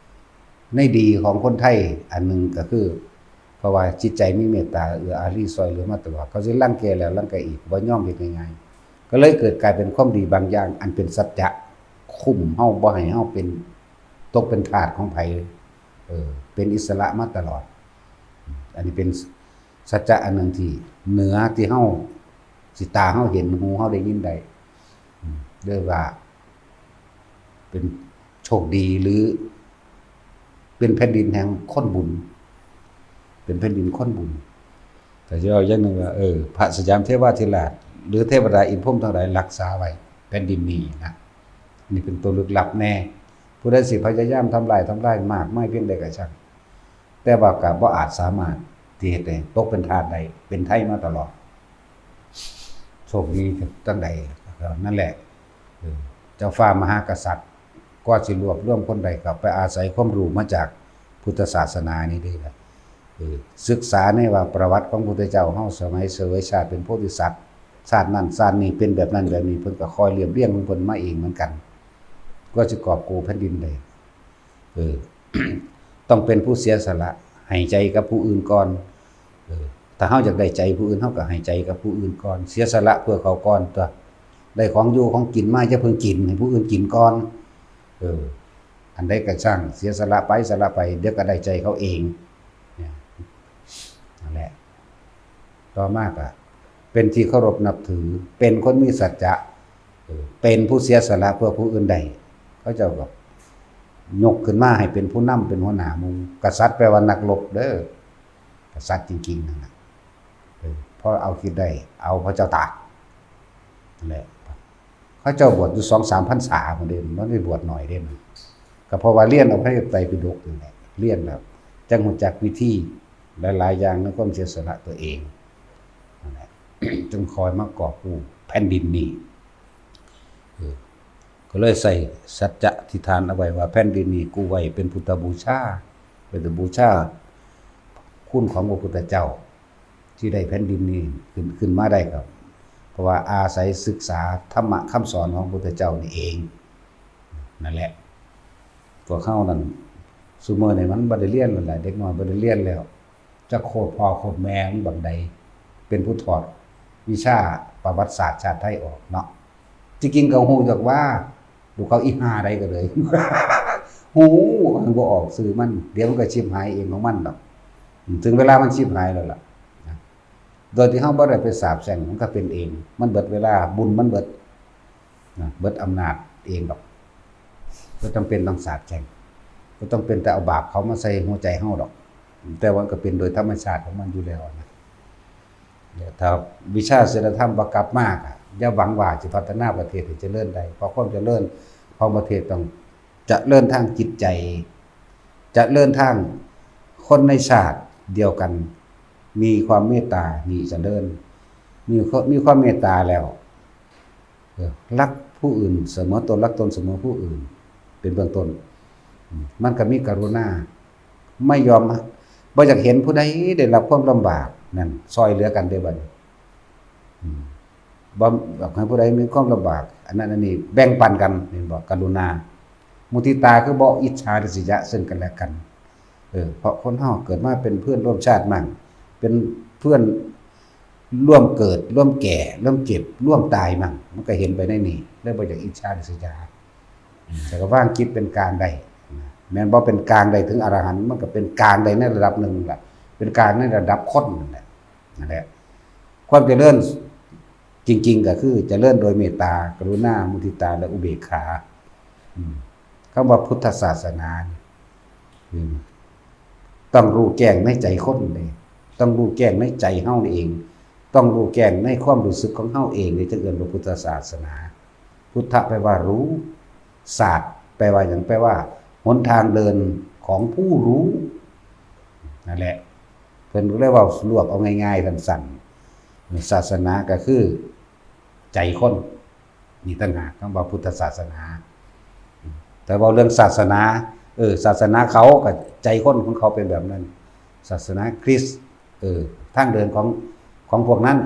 ໃນດີຂອງຄົນໄທອັນໜຶ່ງ ກໍຄື ເພາະວ່າຈິດໃຈມີເມດຕາ ເອື້ອອາລີຊ່ອຍເຫຼືອມາຕະຫຼອດ. ເຂົາຊິລັງແກແລ້ວລັງແກອີກ, ບໍ່ຍອມເຮັດງ່າຍໆ. ກໍເລີຍເກີດກາຍເປັນຄວາມດີບາງຢ່າງ ອັນເປັນສັດຈະ ຄຸມເຮົາບໍ່ໃຫ້ເຮົາເປັນ ຕົກເປັນທາດຂອງໃຜ, ເອີ ເປັນອິດສະຫຼະມາຕະຫຼອດ. ອັນນີ້ເປັນສັດຈະອັນໜຶ່ງທີ່ເໜືອທີ່ເຮົາ ທີ່ຕາເຮົາເຫັນ, ຫູເຮົາໄດ້ຍິນໄດ້. ເອີ້ນວ່າເປັນໂຊກດີ ຫຼື ເປັນແຜ່ນດິນແຫ່ງຄົນບຸນ, ເປັນແຜ່ນດິນຄົນບຸນ. ແຕ່ຊິເວົ້າຢ່າງໜຶ່ງວ່າ ເອີ ພະສະຫຍາມເທວາທິລາດ ຫຼື ເທວະດາອິນພົມທັງຫຼາຍ ຮັກສາໄວ້ແຜ່ນດິນນີ້ນະ. ນີ້ເປັນຕົວລຶກລັບແດ່. ຜູ້ໃດຊິພະຍາຍາມທຳລາຍ, ທຳລາຍມາກມາຍພຽງໃດກໍຊ່າງ, ແຕ່ວ່າກໍບໍ່ອາດສາມາດທີ່ເຮັດໃຫ້ຕົກເປັນທາດໄດ້, ເປັນໄທມາຕະຫຼອດ. ໂຊກດີຈັ່ງໃດ? ນັ້ນແຫຼະ ເອີ ເຈົ້າຟ້າມະຫາກະສັດ ກວ່າຊິລວບລວມຄົນໄດ້ ກໍໄປອາໄສຄວາມຮູ້ມາຈາກພຸດທະສາສະໜານີ້ເດ້. ເອີ ສຶກສາໃນວ່າປະຫວັດຂອງພຸດທະເຈົ້າເຮົາ ສະໄໝເສວຍຊາດເປັນໂພທິສັດ, ຊາດນັ້ນຊາດນີ້ເປັນແບບນັ້ນແບບນີ້, ເພິ່ນກໍຄ່ອຍລຽບລຽງຂອງເພິ່ນມາເອງເໝືອນກັນ ກວ່າຊິກອບໂກແຜ່ນດິນໄດ້. ເອີ ຕ້ອງເປັນຜູ້ເສຍສະຫຼະ ໃຫ້ໃຈກັບຜູ້ອື່ນກ່ອນ. ເອີ ຖ້າເຮົາຢາກໄດ້ໃຈຜູ້ອື່ນ ເຮົາກໍໃຫ້ໃຈກັບຜູ້ອື່ນກ່ອນ, ເສຍສະຫຼະເພື່ອເຂົາກ່ອນຕົວະ. ໄດ້ຂອງຢູ່ຂອງກິນມາ ຢ່າເພິ່ງກິນ ໃຫ້ຜູ້ອື່ນກິນກ່ອນ. ເອີ ອັນໃດກໍຊ່າງ ເສຍສະຫຼະໄປ ສະຫຼະໄປ ດຽວກໍໄດ້ໃຈເຂົາເອງ. ນັ້ນແຫຼະ ຕໍ່ມາກໍເປັນທີ່ເຄົາລົບນັບຖື, ເປັນຄົນມີສັດຈະ, ເອີ ເປັນຜູ້ເສຍສະຫຼະເພື່ອຜູ້ອື່ນໄດ້. ເຂົາເຈົ້າກໍຍົກຂຶ້ນມາໃຫ້ເປັນຜູ້ນຳ ເປັນຫົວໜ້າໝູ່. ກະສັດແປວ່ານັກລົບເດີ, ກະສັດຈິງໆນັ້ນນະ. ເອີ ພໍເອົາຄິດໄດ້ ເອົາພະເຈົ້າຕາກ ນັ້ນແຫຼະ. ເຂົາເຈົ້າບວດຢູ່ສອງສາມພັນສາພຸ້ນເດ້, ມັນໄດ້ບວດໜ້ອຍເດ້. ກໍເພາະວ່າລຽນເອົາພະໄຕປິດົກນີ້ແຫຼະ, ລຽນແລ້ວຈັ່ງຮູ້ຈັກວິທີຫຼາຍໆຢ່າງໃນຄວາມເສຍສະຫຼະຕົວເອງນັ້ນແຫຼະ, ຈຶ່ງຄ່ອຍມາກອບກູ້ແຜ່ນດິນນີ້. ເອີ ກໍເລີຍໃສ່ສັດຈະທິຖານເອົາໄວ້ວ່າ ແຜ່ນດິນນີ້ກູ້ໄວ້ເປັນພຸດທະບູຊາ, ເປັນບູຊາຄຸນຂອງພະພຸດທະເຈົ້າ. ທີ່ໄດ້ແຜ່ນດິນນີ້ຂຶ້ນ ຂຶ້ນມາໄດ້ກໍເພາະວ່າອາໄສສຶກສາທຳມະຄຳສອນຂອງພະພຸດທະເຈົ້ານີ້ເອງ. ນັ້ນແຫຼະ ພວກເຮົານັ້ນ ຊຸມື້ນີ້ມັນບໍ່ໄດ້ລຽນແລ້ວແຫຼະ, ເດັກນ້ອຍບໍ່ໄດ້ລຽນແລ້ວ, ຈັກໂຄດພໍ່ໂຄດແມ່ມັນບັກໃດ ເປັນຜູ້ຖອດວິຊາປະຫວັດສາດຊາດໄທອອກເນາະ. ທີ່ຈິງກໍຮູ້ຈັກວ່າ ລູກເຂົາອີຫ່າໃດກໍເລີຍ ຮູ້ ບໍ່ອອກຊື່ມັນ, ດຽວມັນກໍຊິບຫາຍເອງຂອງມັນດອກ. ເຖິງເວລາມັນຊິບຫາຍແລ້ວລະ ໂດຍທີ່ເຮົາບໍ່ໄດ້ໄປສາບແຊ່ງ, ມັນກໍເປັນເອງ, ມັນເບິດເວລາ, ບຸນມັນເບິດນະ, ເບິດອຳນາດເອງດອກ, ບໍ່ຈຳເປັນຕ້ອງສາບແຊ່ງ. ບໍ່ຕ້ອງເປັນແຕ່ເອົາບາບເຂົ້າມາໃສ່ຫົວໃຈເຮົາດອກ, ແຕ່ວ່າມັນກໍເປັນໂດຍທຳມະຊາດຂອງມັນຢູ່ແລ້ວນະ. ແລ້ວຖ້າວິຊາສິນລະທຳບໍ່ກັບມາ ກໍຢ່າຫວັງວ່າຊິພັດທະນາປະເທດໃຫ້ຈະເລີນໄດ້, ເພາະຄວາມຈະເລີນຂອງປະເທດຕ້ອງຈະເລີນທາງຈິດໃຈ, ຈະເລີນທາງຄົນໃນຊາດດຽວກັນ ມີຄວາມເມດຕານີ້ຈະເລີນ, ມີຄວາມ ມີຄວາມເມດຕາແລ້ວ ເອີ ລັກຜູ້ອື່ນສະເໝີຕົນ, ລັກຕົນສະເໝີຜູ້ອື່ນ ເປັນເບື້ອງຕົ້ນ. ອືມ ມັນກໍມີກະລຸນາ, ບໍ່ຍອມ ບໍ່ຢາກເຫັນຜູ້ໃດໄດ້ຮັບຄວາມລຳບາກ, ນັ້ນ ຊ່ອຍເຫຼືອກັນເດ້ບັດນີ້. ອືມ ບໍ່ຢາກໃຫ້ຜູ້ໃດມີຄວາມລຳບາກ, ອັນນັ້ນອັນນີ້ແບ່ງປັນກັນ, ເຫັນບໍ່? ກະລຸນາ. ມຸທິຕາ ຄືບໍ່ອິດສາລິສຍາເຊິ່ງກັນແລະກັນ. ເອີ ເພາະຄົນເຮົາເກີດມາເປັນເພື່ອນຮ່ວມຊາດມັ້ງ ເປັນເພື່ອນຮ່ວມເກີດ ຮ່ວມແກ່ ຮ່ວມເຈັບ ຮ່ວມຕາຍມັ້ງ, ມັນກໍເຫັນໄປໃນນີ້ ແລ້ວບໍ່ຢາກອິດສາລິສຍາ. ແຕ່ກໍວາງຈິດເປັນກາງໄດ້, ແມ່ນບໍ່ເປັນກາງໄດ້ເຖິງອະລະຫັນ, ມັນກໍເປັນກາງໄດ້ໃນລະດັບໜຶ່ງລະ, ເປັນກາງໃນລະດັບຄົນນັ້ນແຫຼະ. ນັ້ນແຫຼະ ຄວາມຈະເລີນ ຈິງໆ ກໍຄືຈະເລີນໂດຍເມດຕາ, ກະລຸນາ, ມຸທິຕາ ແລະ ອຸເບກຂາ. ອືມ ຄຳວ່າພຸດທະສາສະໜານີ້ ອືມ ຕ້ອງຮູ້ແຈ້ງໃນໃຈຄົນເດ້, ຕ້ອງຮູ້ແຈ້ງໃນໃຈເຮົາເອງ, ຕ້ອງຮູ້ແຈ້ງໃນຄວາມຮູ້ສຶກຂອງເຮົາເອງເດ້, ຈຶ່ງເອີ້ນວ່າພຸດທະສາສະໜາ. ພຸດທະແປວ່າຮູ້, ສາດແປວ່າຫຍັງ? ແປວ່າຫົນທາງເດີນຂອງຜູ້ຮູ້. ນັ້ນແຫຼະ ເພິ່ນກໍເລີຍເວົ້າລວບເອົາງ່າຍໆ ສັ້ນໆ, ສາສະໜາກໍຄືໃຈຄົນ ນີ້ຕ່າງຫາກ ຄຳວ່າພຸດທະສາສະໜາ. ແຕ່ເວົ້າເລື່ອງສາສະໜາ, ເອີ ສາສະໜາເຂົາກໍໃຈຄົນຂອງເຂົາເປັນແບບນັ້ນ, ສາສະໜາຄຣິດ, ເອີ ທາງເດີນຂອງ ຂອງພວກນັ້ນ,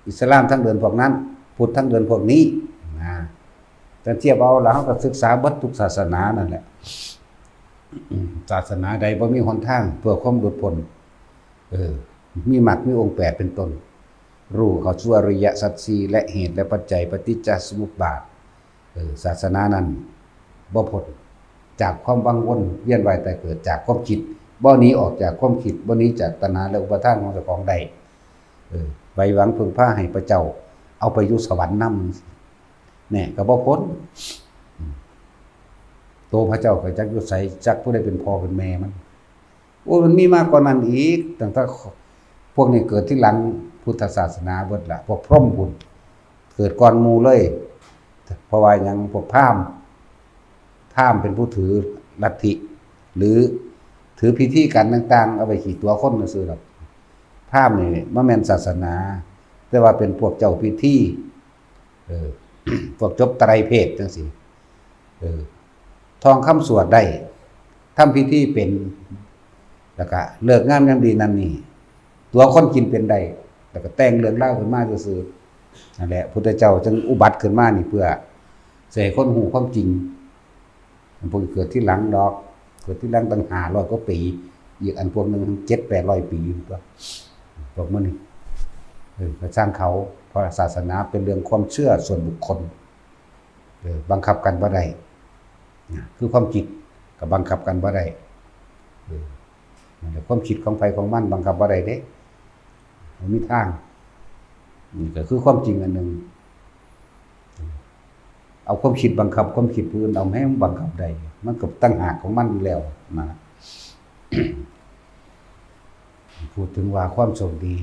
ອິດສະລາມທາງເດີນພວກນັ້ນ, ພຸດທາງເດີນພວກນີ້ນະ. ແຕ່ທຽບເອົາລະ ເຮົາກໍສຶກສາເບິດທຸກສາສະໜານັ້ນແຫຼະ. ສາສະໜາໃດບໍ່ມີຫົນທາງເພື່ອຄວາມຫຼຸດພົ້ນ, ເອີ ມີມັກ ມີອົງແປດເປັນຕົ້ນ, ຮູ້ເຂົ້າສູ່ອະລິຍະສັດສີ່ ແລະ ເຫດ ແລະ ປັດໄຈ ປະຕິດຈະສະມຸດບາດ, ເອີ ສາສະໜານັ້ນບໍ່ພົ້ນຈາກຄວາມວັງວົນວຽນວ່າຍຕາຍເກີດ, ຈາກຄວາມຄິດ, ບໍ່ໜີອອກຈາກຄວາມຄິດ, ບໍ່ໜີຈາກຕັນຫາ ແລະ ອຸປາທານຂອງເຈົ້າຂອງໄດ້. ເອີ ໄຫວ້ຫວັງເພິ່ງພາໃຫ້ພະເຈົ້າເອົາໄປຢູ່ສະຫວັນນຳ, ແນ່ ກໍບໍ່ພົ້ນ. ໂຕພະເຈົ້າກໍຈັກຢູ່ໃສ, ຈັກຜູ້ໃດເປັນພໍ່ເປັນແມ່ມັນ. ໂອ້ຍ ມັນມີມາກວ່ານັ້ນອີກ, ຕັ້ງແຕ່ພວກນີ້ເກີດທີຫຼັງພຸດທະສາສະໜາເບິດລະ, ພວກພົມພຸ້ນເກີດກ່ອນໝູ່ເລີຍ. ເພາະວ່າຫຍັງ? ພວກພາມ, ພາມເປັນຜູ້ຖືລັດທິ ຫຼື ຖືພິທີການຕ່າງໆ ເອົາໄວ້ຂີ້ຕົວະຄົນຊື່ໆດອກ. ພາມນີ້ບໍ່ແມ່ນສາສະໜາ, ແຕ່ວ່າເປັນພວກເຈົ້າພິທີ, ເອີ ພວກຈົບໄຕຣເພດຈັ່ງຊີ້. ເອີ ທ່ອງຄຳສວດໄດ້, ທຳພິທີເປັນ, ແລ້ວກະເລີກງາມຍາມດີນັ້ນນີ້, ຕົວະຄົນກິນເປັນໄດ້, ແລ້ວກະແຕ່ງເລື່ອງລາວຂຶ້ນມາຊື່ໆ. ນັ້ນແຫຼະ ພຸດທະເຈົ້າຈຶ່ງອຸບັດຂຶ້ນມານີ້ ເພື່ອຊິໃຫ້ຄົນຮູ້ຄວາມຈິງ. ພວກເກີດທີຫຼັງດອກ, ເກີດທີຫຼັງຕັ້ງຫ້າຮ້ອຍກວ່າປີ, ອີກອັນພວກໜຶ່ງເຈັດແປດຮ້ອຍປີຢູ່ຕົວະ. ພວກມັນນີ້ ເອີ ກໍຊ່າງເຂົາ, ເພາະສາສະໜາເປັນເລື່ອງຄວາມເຊື່ອສ່ວນບຸກຄົນ. ເອີ ບັງຄັບກັນບໍ່ໄດ້ນະ, ຄືຄວາມຄິດກໍບັງຄັບກັນບໍ່ໄດ້. ເອີ ນັ້ນແຫຼະ ຄວາມຄິດຂອງໃຜຂອງມັນບັງຄັບບໍ່ໄດ້ເດ້, ບໍ່ມີທາງ. ນີ້ກໍຄືຄວາມຈິງອັນໜຶ່ງ. ເອົາຄວາມຄິດບັງຄັບຄວາມຄິດຜູ້ອື່ນ, ເອົາໃຫ້ມັນບັງຄັບໄດ້, ມັນກໍຕ່າງຫາກຂອງມັນຢູ່ແລ້ວນະ. ພູດເຖິງວ່າຄວາມໂຊກດີ,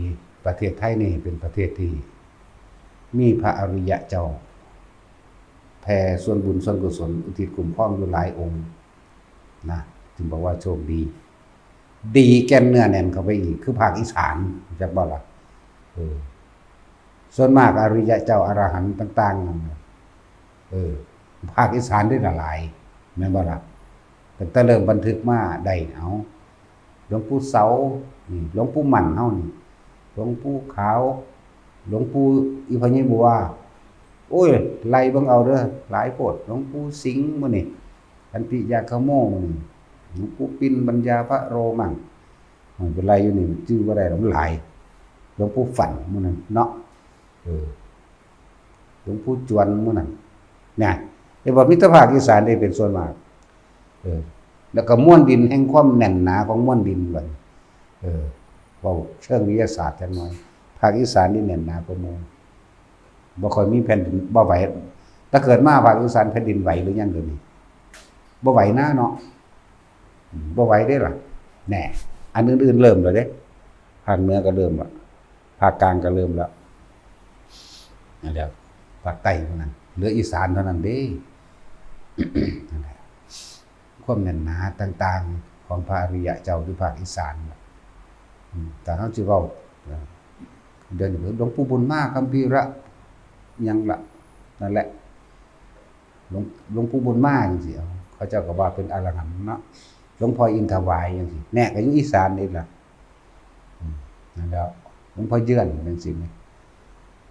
ປະເທດໄທນີ້ເປັນປະເທດທີ່ມີພະອະລິຍະເຈົ້າ ແຜ່ສ່ວນບຸນສ່ວນກຸສົນ ອຸທິດຄຸ້ມຄອງຢູ່ຫຼາຍອົງນະ, ຈຶ່ງບອກວ່າໂຊກດີ. ດີແກ່ນເນື້ອແໜ້ນເຂົ້າໄປອີກ ຄືພາກອີສານ, ຮູ້ຈັກບໍ່ລະ? ເອີ ສ່ວນມາກອະລິຍະເຈົ້າອະລະຫັນຕ່າງໆນັ້ນ, ເອີ ພາກອີສານນີ້ລະຫຼາຍ, ແມ່ນບໍ່ລະ? ຕັ້ງແຕ່ເລີ່ມບັນທຶກມາໄດ້, ເອົາ ຫຼວງປູ່ເສົາ, ນີ້ ຫຼວງປູ່ໝັ້ນເຮົານີ້, ຫຼວງປູ່ຂາວ, ຫຼວງປູ່ອີ່ພໍ່ໃຫຍ່ບົວ, ໂອ້ຍ ໄລ່ເບິ່ງເອົາເດີ, ຫຼາຍໂພດ. ຫຼວງປູ່ສິງມື້ນີ້, ຂັນຕິຍາກະໂມມື້ນີ້, ຫຼວງປູ່ປິນ, ບັນຍາພະໂຣມັງ, ໂອ້ຍ ໄປໄລ່ຢູ່ນີ້ ຈື່ບໍ່ໄດ້ດອກ, ມັນຫຼາຍ. ຫຼວງປູ່ຝັນມື້ນັ້ນເນາະ, ເອີ ຫຼວງປູ່ຈວນມື້ນັ້ນນະ, ເຫັນບໍ່? ມີແຕ່ພາກອີສານເດ້ເປັນສ່ວນມາກ. ເອີ ແລ້ວກໍມວນດິນແຫ່ງຄວາມແໜ້ນໜາຂອງມວນດິນບັດນີ້, ເອີ ເວົ້າເຊີງວິທະຍາສາດຈັກໜ່ອຍ, ພາກອີສານນີ້ແໜ້ນໜາກວ່າໝູ່, ບໍ່ຄ່ອຍມີແຜ່ນດິນ ບໍ່ໄຫວ. ແຕ່ເກີດມາພາກອີສານແຜ່ນດິນໄຫວຫຼືຍັງດຽວນີ້? ບໍ່ໄຫວນາເນາະ. ບໍ່ໄຫວເດ້ລະ. ແນ່ ອັນອື່ນໆເລີ່ມແລ້ວເດ້. ພາກເໜືອກໍເລີ່ມລະ ພາກກາງກໍເລີ່ມລະ ນັ້ນແຫຼະ ພາກໃຕ້ເທົ່ານັ້ນ ເຫຼືອອີສານເທົ່ານັ້ນເດ້. ນັ້ນແຫຼະ ຄວາມແໜ້ນໜາຕ່າງໆຂອງພະອະລິຍະເຈົ້າຢູ່ພາກອີສານ. ອືມ ຖ້າເຮົາຊິເວົ້າ ດຽວນີ້ຫຼວງປູ່ບຸນມາ ຄຳພີລະ ຫຍັງລະ ນັ້ນແຫຼະ ຫຼວງ ຫຼວງປູ່ບຸນມາຈັ່ງຊີ້ ເຂົາເຈົ້າກໍວ່າເປັນອະລະຫັນເນາະ. ຫຼວງພໍ່ອິນຖະວາຍຈັ່ງຊີ້ ແນ່ ກໍຢູ່ອີສານນີ້ລະ. ອືມ ນັ້ນແຫຼະ ຫຼວງພໍ່ເຍືອນຈັ່ງຊີ້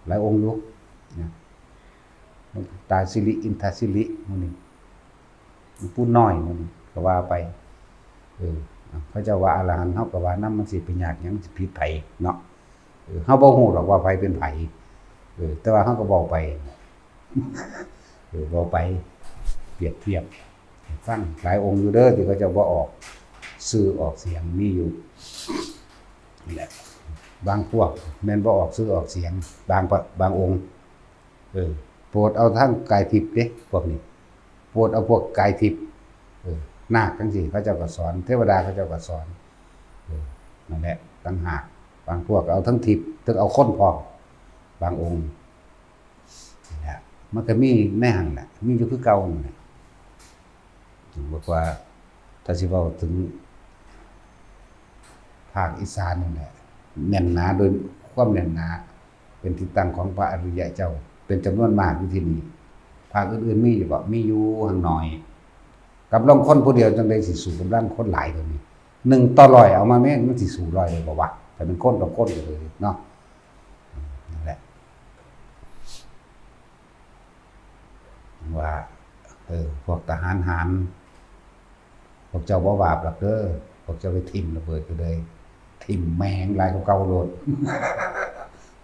ຫຼາຍອົງຢູ່ນະ. ຫຼວງຕາສິລິ ອິນທະສິລິ ໝູ່ນີ້ ຫຼວງປູ່ນ້ອຍ ໝູ່ນີ້ ກໍວ່າໄປ. ເອີ ເຂົາເຈົ້າວ່າອະລະຫັນ ເຮົາກໍວ່ານຳ ມັນຊິໄປຍາກຫຍັງ ຊິຜິດໃຜເນາະ. ເອີ ເຮົາບໍ່ຮູ້ດອກວ່າໃຜເປັນໃຜ ເອີ ແຕ່ວ່າເຮົາກໍເວົ້າໄປ ເອີ ເວົ້າໄປ ປຽບທຽບໃຫ້ຟັງ. ຫຼາຍອົງຢູ່ເດີ ທີ່ເຂົາເຈົ້າບໍ່ອອກຊື່ອອກສຽງ ມີຢູ່ ນີ້ແຫຼະ. ບາງພວກແມ່ນບໍ່ອອກຊື່ອອກສຽງ ບາງ ບາງອົງ. ເອີ ໂປດເອົາທາງກາຍທິບເດ້ ພວກນີ້ ໂປດເອົາພວກກາຍທິບ. ເອີ ນາກຈັ່ງຊີ້ ເຂົາເຈົ້າກໍສອນ ເທວະດາເຂົາເຈົ້າກໍສອນ. ເອີ ນັ້ນແຫຼະ ຕ່າງຫາກ. ບາງພວກກໍເອົາທັງທິບ ເຖິງເອົາຄົນພ້ອມ ບາງອົງ. ນີ້ແຫຼະ ມັນກໍມີໃນຫັ້ນແຫຼະ ມີຢູ່ຄືເກົ່ານັ້ນແຫຼະ. ເຖິງບອກວ່າ ຖ້າຊິເວົ້າເຖິງພາກອີສານນີ້ແຫຼະ ແໜ້ນໜາ ໂດຍຄວາມແໜ້ນໜາ ເປັນທີ່ຕັ້ງຂອງພະອະລິຍະເຈົ້າ ເປັນຈຳນວນມາກຢູ່ທີ່ນີ້. ພາກອື່ນໆມີຢູ່ບໍ່? ມີຢູ່ ຫາກໜ້ອຍ. ກຳລັງຄົນຜູ້ດຽວຈັ່ງໃດຊິສູ້ກຳລັງຄົນຫຼາຍເທົ່ານີ້? ໜຶ່ງຕໍ່ຮ້ອຍ ເອົາມາແມ່ນ ມັນຊິສູ້ຮ້ອຍໄດ້ບໍ່ວະ? ຖ້າເປັນຄົນກັບຄົນກໍເລີຍເນາະ. ນັ້ນແຫຼະ ວ່າ ເອີ ພວກທະຫານຫານ ພວກເຈົ້າບໍ່ບາບດອກເດີ ພວກເຈົ້າໄປຖິ້ມລະເບີດຢູ່ເລີຍ ຖິ້ມແມ່ງຫຼາຍກວ່າເກົ່າໂລດ.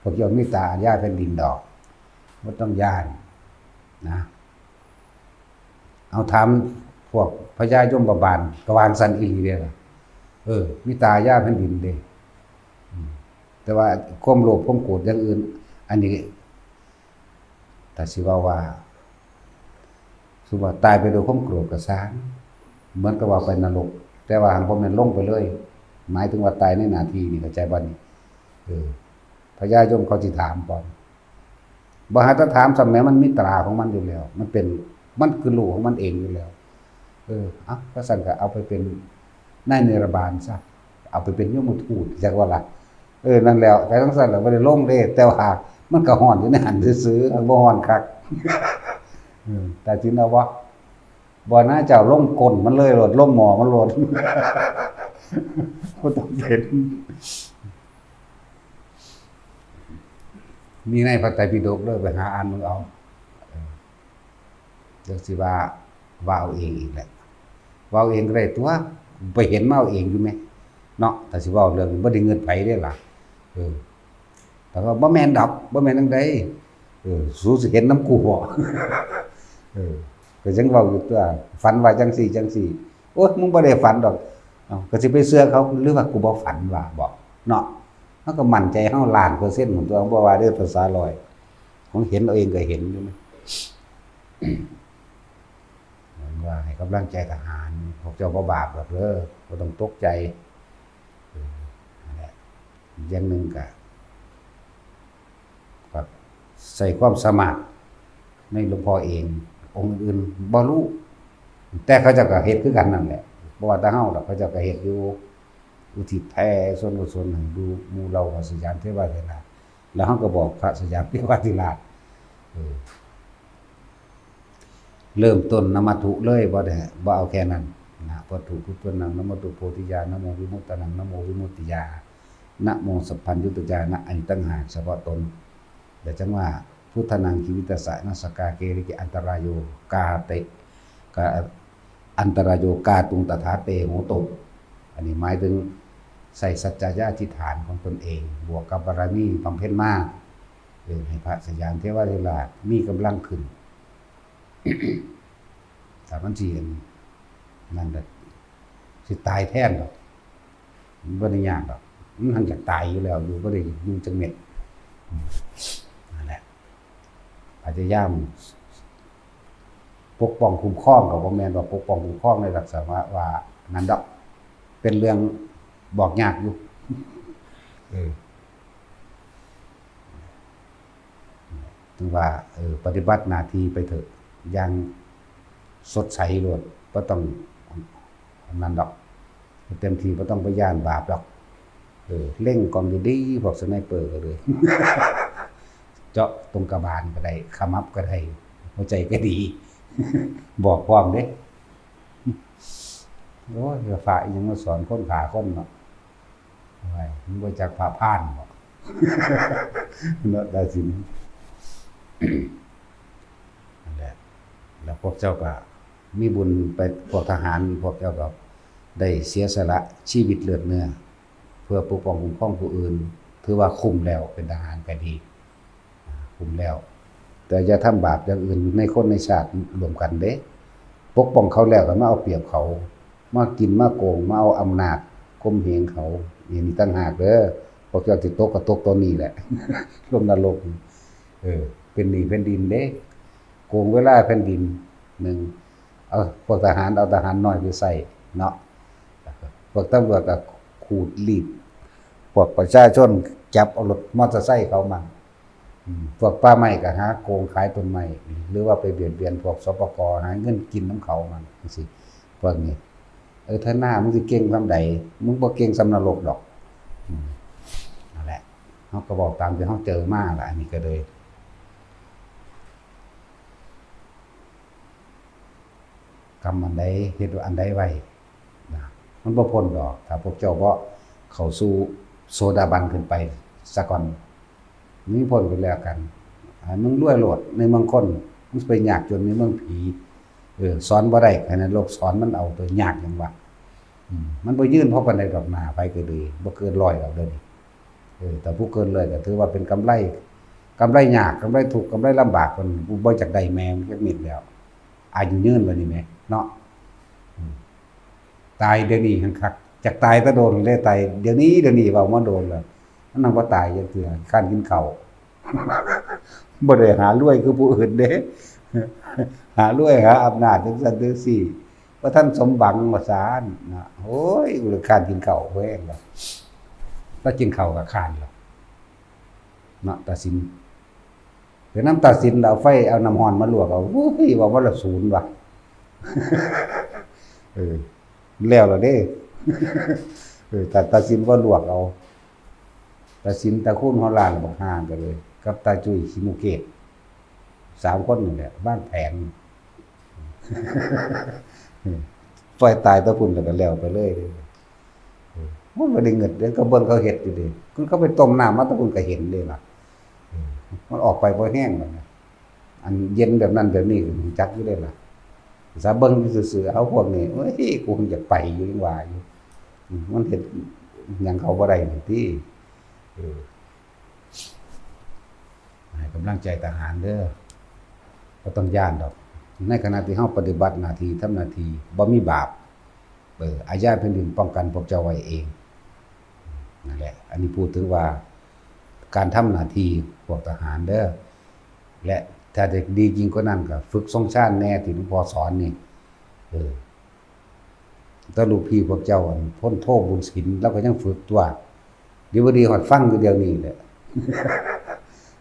ພວກເຈົ້າມີຕາອາຍາແຜ່ນດິນດອກ ບໍ່ຕ້ອງຢ້ານນະ. ເອົາ ຖາມພວກພະຍາຍົມບາບານ ກໍວ່າຈັ່ງຊັ້ນອີ່ຫຼີເດ້ລະ. ເອີ ມີຕາອາຍາແຜ່ນດິນເດ້. ອືມ ແຕ່ວ່າຄວາມໂລບຄວາມໂກດຢ່າງອື່ນ ອັນນີ້ ຖ້າຊິເວົ້າວ່າ ສົມມຸດວ່າຕາຍໄປດ້ວຍຄວາມໂກດກໍຊ່າງ ເໝືອນກັບວ່າໄປນະລົກ ແຕ່ວ່າຫາກບໍ່ແມ່ນລົງໄປເລີຍ ໝາຍເຖິງວ່າຕາຍໃນໜ້າທີ່ນີ້ ເຂົ້າໃຈບໍ່ນີ້? ເອີ ພະຍາຍົມເຂົາຊິຖາມກ່ອນ ບໍ່ຫາແຕ່ຖາມຊ້ຳແໝ ມັນມີຕາຂອງມັນຢູ່ແລ້ວ ມັນເປັນ ມັນຄືຮູ້ຂອງມັນເອງຢູ່ແລ້ວ. ເອີ ເອົາ ວ່າຊັ້ນກໍເອົາໄປເປັນນາຍເນລະບານຊະ ເອົາໄປເປັນຍົມມະທູດ ຈັກວ່າລະ. ເອີ ນັ້ນແຫຼະ ໄປທາງຊັ້ນລະ ບໍ່ໄດ້ລົງເດ້ ແຕ່ວ່າມັນກໍຮ້ອນຢູ່ໃນຫັ້ນຊື່ໆ ມັນບໍ່ຮ້ອນຄັກ. ເອີ ຕາຍຈິນເອົາບໍ່? ບໍ່ນະ ເຈົ້າລົງກົ້ນມັນເລີຍໂລດ ລົງໝໍ້ມັນໂລດ ບໍ່ຕ້ອງເປັນ. ມີໃນພະໄຕປິດົກເດີ ໄປຫາອ່ານເບິ່ງເອົາ. ເອີ ຈັກຊິວ່າ ວ່າເອົາເອງອີກແຫຼະ ເວົ້າເອງກໍໄດ້ຕົວະ ໄປເຫັນມາເອົາເອງຢູ່ແມະເນາະ. ຖ້າຊິເວົ້າເລື່ອງນີ້ ບໍ່ໄດ້ງຶດໃຜເດ້ລະ. ເອີ ແຕ່ວ່າບໍ່ແມ່ນດອກ ບໍ່ແມ່ນຈັ່ງໃດ. ເອີ ສູຊິເຫັນນຳກູບໍ? ເອີ ກໍຍັງເວົ້າຢູ່ຕົວະ ຝັນວ່າຈັ່ງຊີ້ຈັ່ງຊີ້. ໂອ້ຍ ມຶງບໍ່ໄດ້ຝັນດອກ. ເອົ້າ ກໍຊິໄປເຊື່ອເຂົາ ຫຼືວ່າກູບໍ່ຝັນວ່າບໍເນາະ? ເຮົາກໍໝັ້ນໃຈເຮົາລ້ານເປີເຊັນພຸ້ນຕົວະ ບໍ່ວ່າເດີ ພາສາລອຍ ຂອງເຫັນເອົາເອງກໍເຫັນຢູ່ນະ. ເຫັນວ່າໃຫ້ກຳລັງໃຈທະຫານ ພວກເຈົ້າບໍ່ບາບດອກເດີ ບໍ່ຕ້ອງຕົກໃຈ. ເອີ ນັ້ນແຫຼະ ຢ່າງໜຶ່ງກະ ກະໃຊ້ຄວາມສາມາດໃນຫຼວງພໍ່ເອງ ອົງອື່ນໆບໍ່ຮູ້ ແຕ່ເຂົາເຈົ້າກະເຮັດຄືກັນນັ້ນແຫຼະ ບໍ່ວ່າແຕ່ເຮົາດອກ ເຂົາເຈົ້າກະເຮັດຢູ່ ອຸທິດແຜ່ສ່ວນກຸສົນໃຫ້ດູໝູ່ເຫຼົ່າພະສະຍາມເທວາທິລາດ ແລ້ວເຮົາກໍບອກພະສະຍາມເທວາທິລາດ ເອີ ເລີ່ມຕົ້ນນະມະທຸເລີຍ ບໍ່ໄດ້ ບໍ່ເອົາແຄ່ນັ້ນນະ ວັດຖຸພຸດທະນັງ ນະມະຕຸໂພທິຍາ ນະໂມວິມຸດຕະນັງ ນະໂມວິມຸດຕິຍາ ນະໂມສັບພັນຍຸດຕະຍາ ນະອະນິຕັງຫາກສະເພາະຕົນ ແລະ ຈັ່ງວ່າ ພຸດທະນັງຊີວິດຕະສະ ນະສະກາເກ ລິເກ ອັນຕະລາໂຍ ກາເຕ ກາ ອັນຕະລາໂຍ ກາຕຸງຕະຖາເຕ ໂຫຕຸ. ອັນນີ້ໝາຍເຖິງໃສ່ສັດຈະຍາທິຖານຂອງຕົນເອງ ບວກກັບບາລະມີບຳເພັນມາ ເອີ ໃຫ້ພະສະຍາມເທວາທິລາດມີກຳລັງຂຶ້ນ. ຖ້າມັນຊິອັນນັ້ນແຫຼະ ຊິຕາຍແທນດອກ ມັນບໍ່ໄດ້ຍາກດອກ ມັນຫັ້ນຢາກຕາຍຢູ່ແລ້ວ ຢູ່ ບໍ່ໄດ້ຢູ່ຈັກເມັດ. ນັ້ນແຫຼະ ພະຍາຍາມປົກປ້ອງຄຸ້ມຄອງ ກໍບໍ່ແມ່ນວ່າປົກປ້ອງຄຸ້ມຄອງໃນລັກສະນະວ່ານັ້ນດອກ ເປັນເລື່ອງບອກຍາກຢູ່ ເອີ ເຖິງວ່າ ເອີ ປະຕິບັດໜ້າທີ່ໄປເຖາະ ຢ່າງສົດໃສໂລດ ບໍ່ຕ້ອງອັນນັ້ນດອກ ເຕັມທີ່ ບໍ່ຕ້ອງໄປຢ້ານບາບດອກ ເອີ ເລັງກ້ອງດີໆ ພວກສະໄນເປີກໍເລີຍ ເຈາະຕົງກະບານກໍໄດ້ ຂະໝັບກໍໄດ້ ຫົວໃຈກໍດີ ບອກພ້ອມເດ້. ໂອ້ຍ ພະອີຫຍັງມາສອນຄົນຂ້າຄົນເນາະ ໂອ້ຍ ມັນບໍ່ຈັກພະພານບໍ ເນາະ ຕາສິນ ນັ້ນແຫຼະ ແລ້ວພວກເຈົ້າກໍມີບຸນໄປ ພວກທະຫານ ພວກເຈົ້າກໍໄດ້ເສຍສະຫຼະຊີວິດເລືອດເນື້ອ ເພື່ອປົກປ້ອງຄຸ້ມຄອງຜູ້ອື່ນ ຖືວ່າຄຸ້ມແລ້ວ ເປັນທະຫານກໍດີ ຄຸ້ມແລ້ວ ແຕ່ຢ່າທຳບາບຢ່າງອື່ນໃນຄົນໃນຊາດລວມກັນເດ້ ປົກປ້ອງເຂົາແລ້ວກໍມາເອົາປຽບເຂົາ ມາກິນມາໂກງ ມາເອົາອຳນາດຂົ່ມເຫງເຂົາ ນີ້ຕ່າງຫາກເດີ ພວກເຈົ້າຊິຕົກກໍຕົກຕອນນີ້ແຫຼະ ລົງນະລົກ ເອີ ເປັນໜີ້ແຜ່ນດິນເດ້ ໂກງເວລາແຜ່ນດິນ ໜຶ່ງ ເອົາ ພວກທະຫານເອົາທະຫານນ້ອຍໄປໃຊ້ເນາະ ພວກຕຳຫຼວດກໍຂູດລີດ ພວກປະຊາຊົນຈັບເອົາລົດມໍເຕີໄຊເຂົາມັນ ອືມ ພວກປ່າໄມ້ກໍຫາໂກງຂາຍຕົ້ນໄມ້ ຫຼືວ່າໄປບຽດບຽນພວກ ສປກ ຫາເງິນກິນນຳເຂົາມັນ ຈັ່ງຊີ້ ພວກນີ້ ເອີ ໄຖນາ ມຶງຊິເກັ່ງສ່ຳໃດ ມຶງບໍ່ເກັ່ງສ່ຳນະລົກດອກ ອືມ ນັ້ນແຫຼະ ເຮົາກໍເວົ້າຕາມທີ່ເຮົາເຈີມາລະ ອັນນີ້ກໍເລີຍ ກຳອັນໃດເຮັດອັນໃດໄວ້ນະ ມັນບໍ່ພົ້ນດອກ ຖ້າພວກເຈົ້າບໍ່ເຂົ້າສູ່ໂສດາບັນຂຶ້ນໄປສາກ່ອນ ມີຜົນກໍແລ້ວກັນ ໃຫ້ມຶງລວຍໂລດໃນເມືອງຄົນ ມັນຊິໄປຍາກຈົນໃນເມືອງຜີ ເອີ ສອນບໍ່ໄດ້ ໃຫ້ນະລົກສອນມັນເອົາ ຕົວະຍາກຫຍັງວະ ອືມ ມັນບໍ່ຍືນພໍປານໃດດອກ ໜ້າໃຜກໍດີ ບໍ່ເກີນຮ້ອຍດອກເດີນີ້ ເອີ ຖ້າຜູ້ເກີນຮ້ອຍກໍຖືວ່າເປັນກຳໄລ ກຳໄລຍາກ ກຳໄລທຸກ ກຳໄລລຳບາກ ເພິ່ນບໍ່ຢາກໄດ້ແມ່ມັນຈັກເມັດແລ້ວ ອາຍຸຍືນບັດນີ້ແໝ່ເນາະ ອືມ ຕາຍດຽວນີ້ຫັ້ນຄັກ ຢາກຕາຍແຕ່ໂດນແລ້ວ ຕາຍດຽວນີ້ ດຽວນີ້ເວົ້າມາໂດນແລ້ວ ມັນຍັງບໍ່ຕາຍຈັກເທື່ອ ຄ້ານກິນເຂົ້າ ບໍ່ໄດ້ຫາລວຍຄືຜູ້ອື່ນເດ້ ຫາລວຍ ຫາອຳນາດຈັ່ງຊັ້ນຈັ່ງຊີ້ ບໍ່ທັນສົມຫວັງວ່າຊັ້ນນະ ໂອ້ຍ ກູລະຄ້ານກິນເຂົ້າແພງລະ ລະກິນເຂົ້າກໍຄ້ານລະ ເນາະ ຕາສິນ ໄປນຳຕາສິນລະ ເອົາໄຟ ເອົານ້ຳຮ້ອນມາລວກເອົາ ໂອ້ຍ ວ່າວັນລະສູນວ່າ ເອີ ແລ້ວລະເດ້ ເອີ ຕາ ຕາສິນບໍ່ລວກເອົາ ຕາສິນ ຕາຄູນ ຫົວລ້ານ ບັກຫ່າງກັນເລີຍ ກັບຕາຈຸ້ຍ ຂີ້ໝູເກດ ສາມຄົນນີ້ແຫຼະ ວາງແຜນ ປ່ອຍຕາຍແຕ່ພຸ້ນແລ້ວກໍແລ້ວໄປເລີຍ ມັນບໍ່ໄດ້ເງິດເດ້ ກໍເບິ່ງເຂົາເຮັດຢູ່ເດ້ ຄືເຂົາໄປຕົ້ມນ້ຳມາແຕ່ພຸ້ນກໍເຫັນເດ້ລະ ມັນອອກໄປບໍ່ແຮງດອກນະ ອັນເຢັນແບບນັ້ນແບບນີ້ກໍຮູ້ຈັກຢູ່ເດ້ລະ ສາເບິ່ງຢູ່ຊື່ໆ ເອົາພວກນີ້ ໂອ້ຍ ກູຍັງຢາກໄປຢູ່ ຍັງວ່າຢູ່ ມັນເຮັດຫຍັງເຂົາບໍ່ໄດ້ນີ້ຕິ ເອີ ໃຫ້ກຳລັງໃຈທະຫານເດີ ບໍ່ຕ້ອງຢ້ານດອກ ໃນຂະນະທີ່ເຮົາປະຕິບັດໜ້າທີ່ ທຳໜ້າທີ່ ບໍ່ມີບາບ ເອີ ອາຍາແຜ່ນດິນປ້ອງກັນພວກເຈົ້າໄວ້ເອງ ນັ້ນແຫຼະ ອັນນີ້ພູດເຖິງວ່າການທຳໜ້າທີ່ພວກທະຫານເດີ ແລະ ຖ້າຈະດີຍິ່ງກວ່ານັ້ນກໍຝຶກຊົງຊານແດ່ ທີ່ຫຼວງພໍ່ສອນນີ້ ເອີ ແຕ່ລູກພີ່ພວກເຈົ້າ ອັນ ພົນໂທ ບຸນສິນ ລາວກໍຍັງຝຶກຕົວະ ດີບໍ່ດີຮອດຟັງຢູ່ດຽວນີ້ແຫຼະ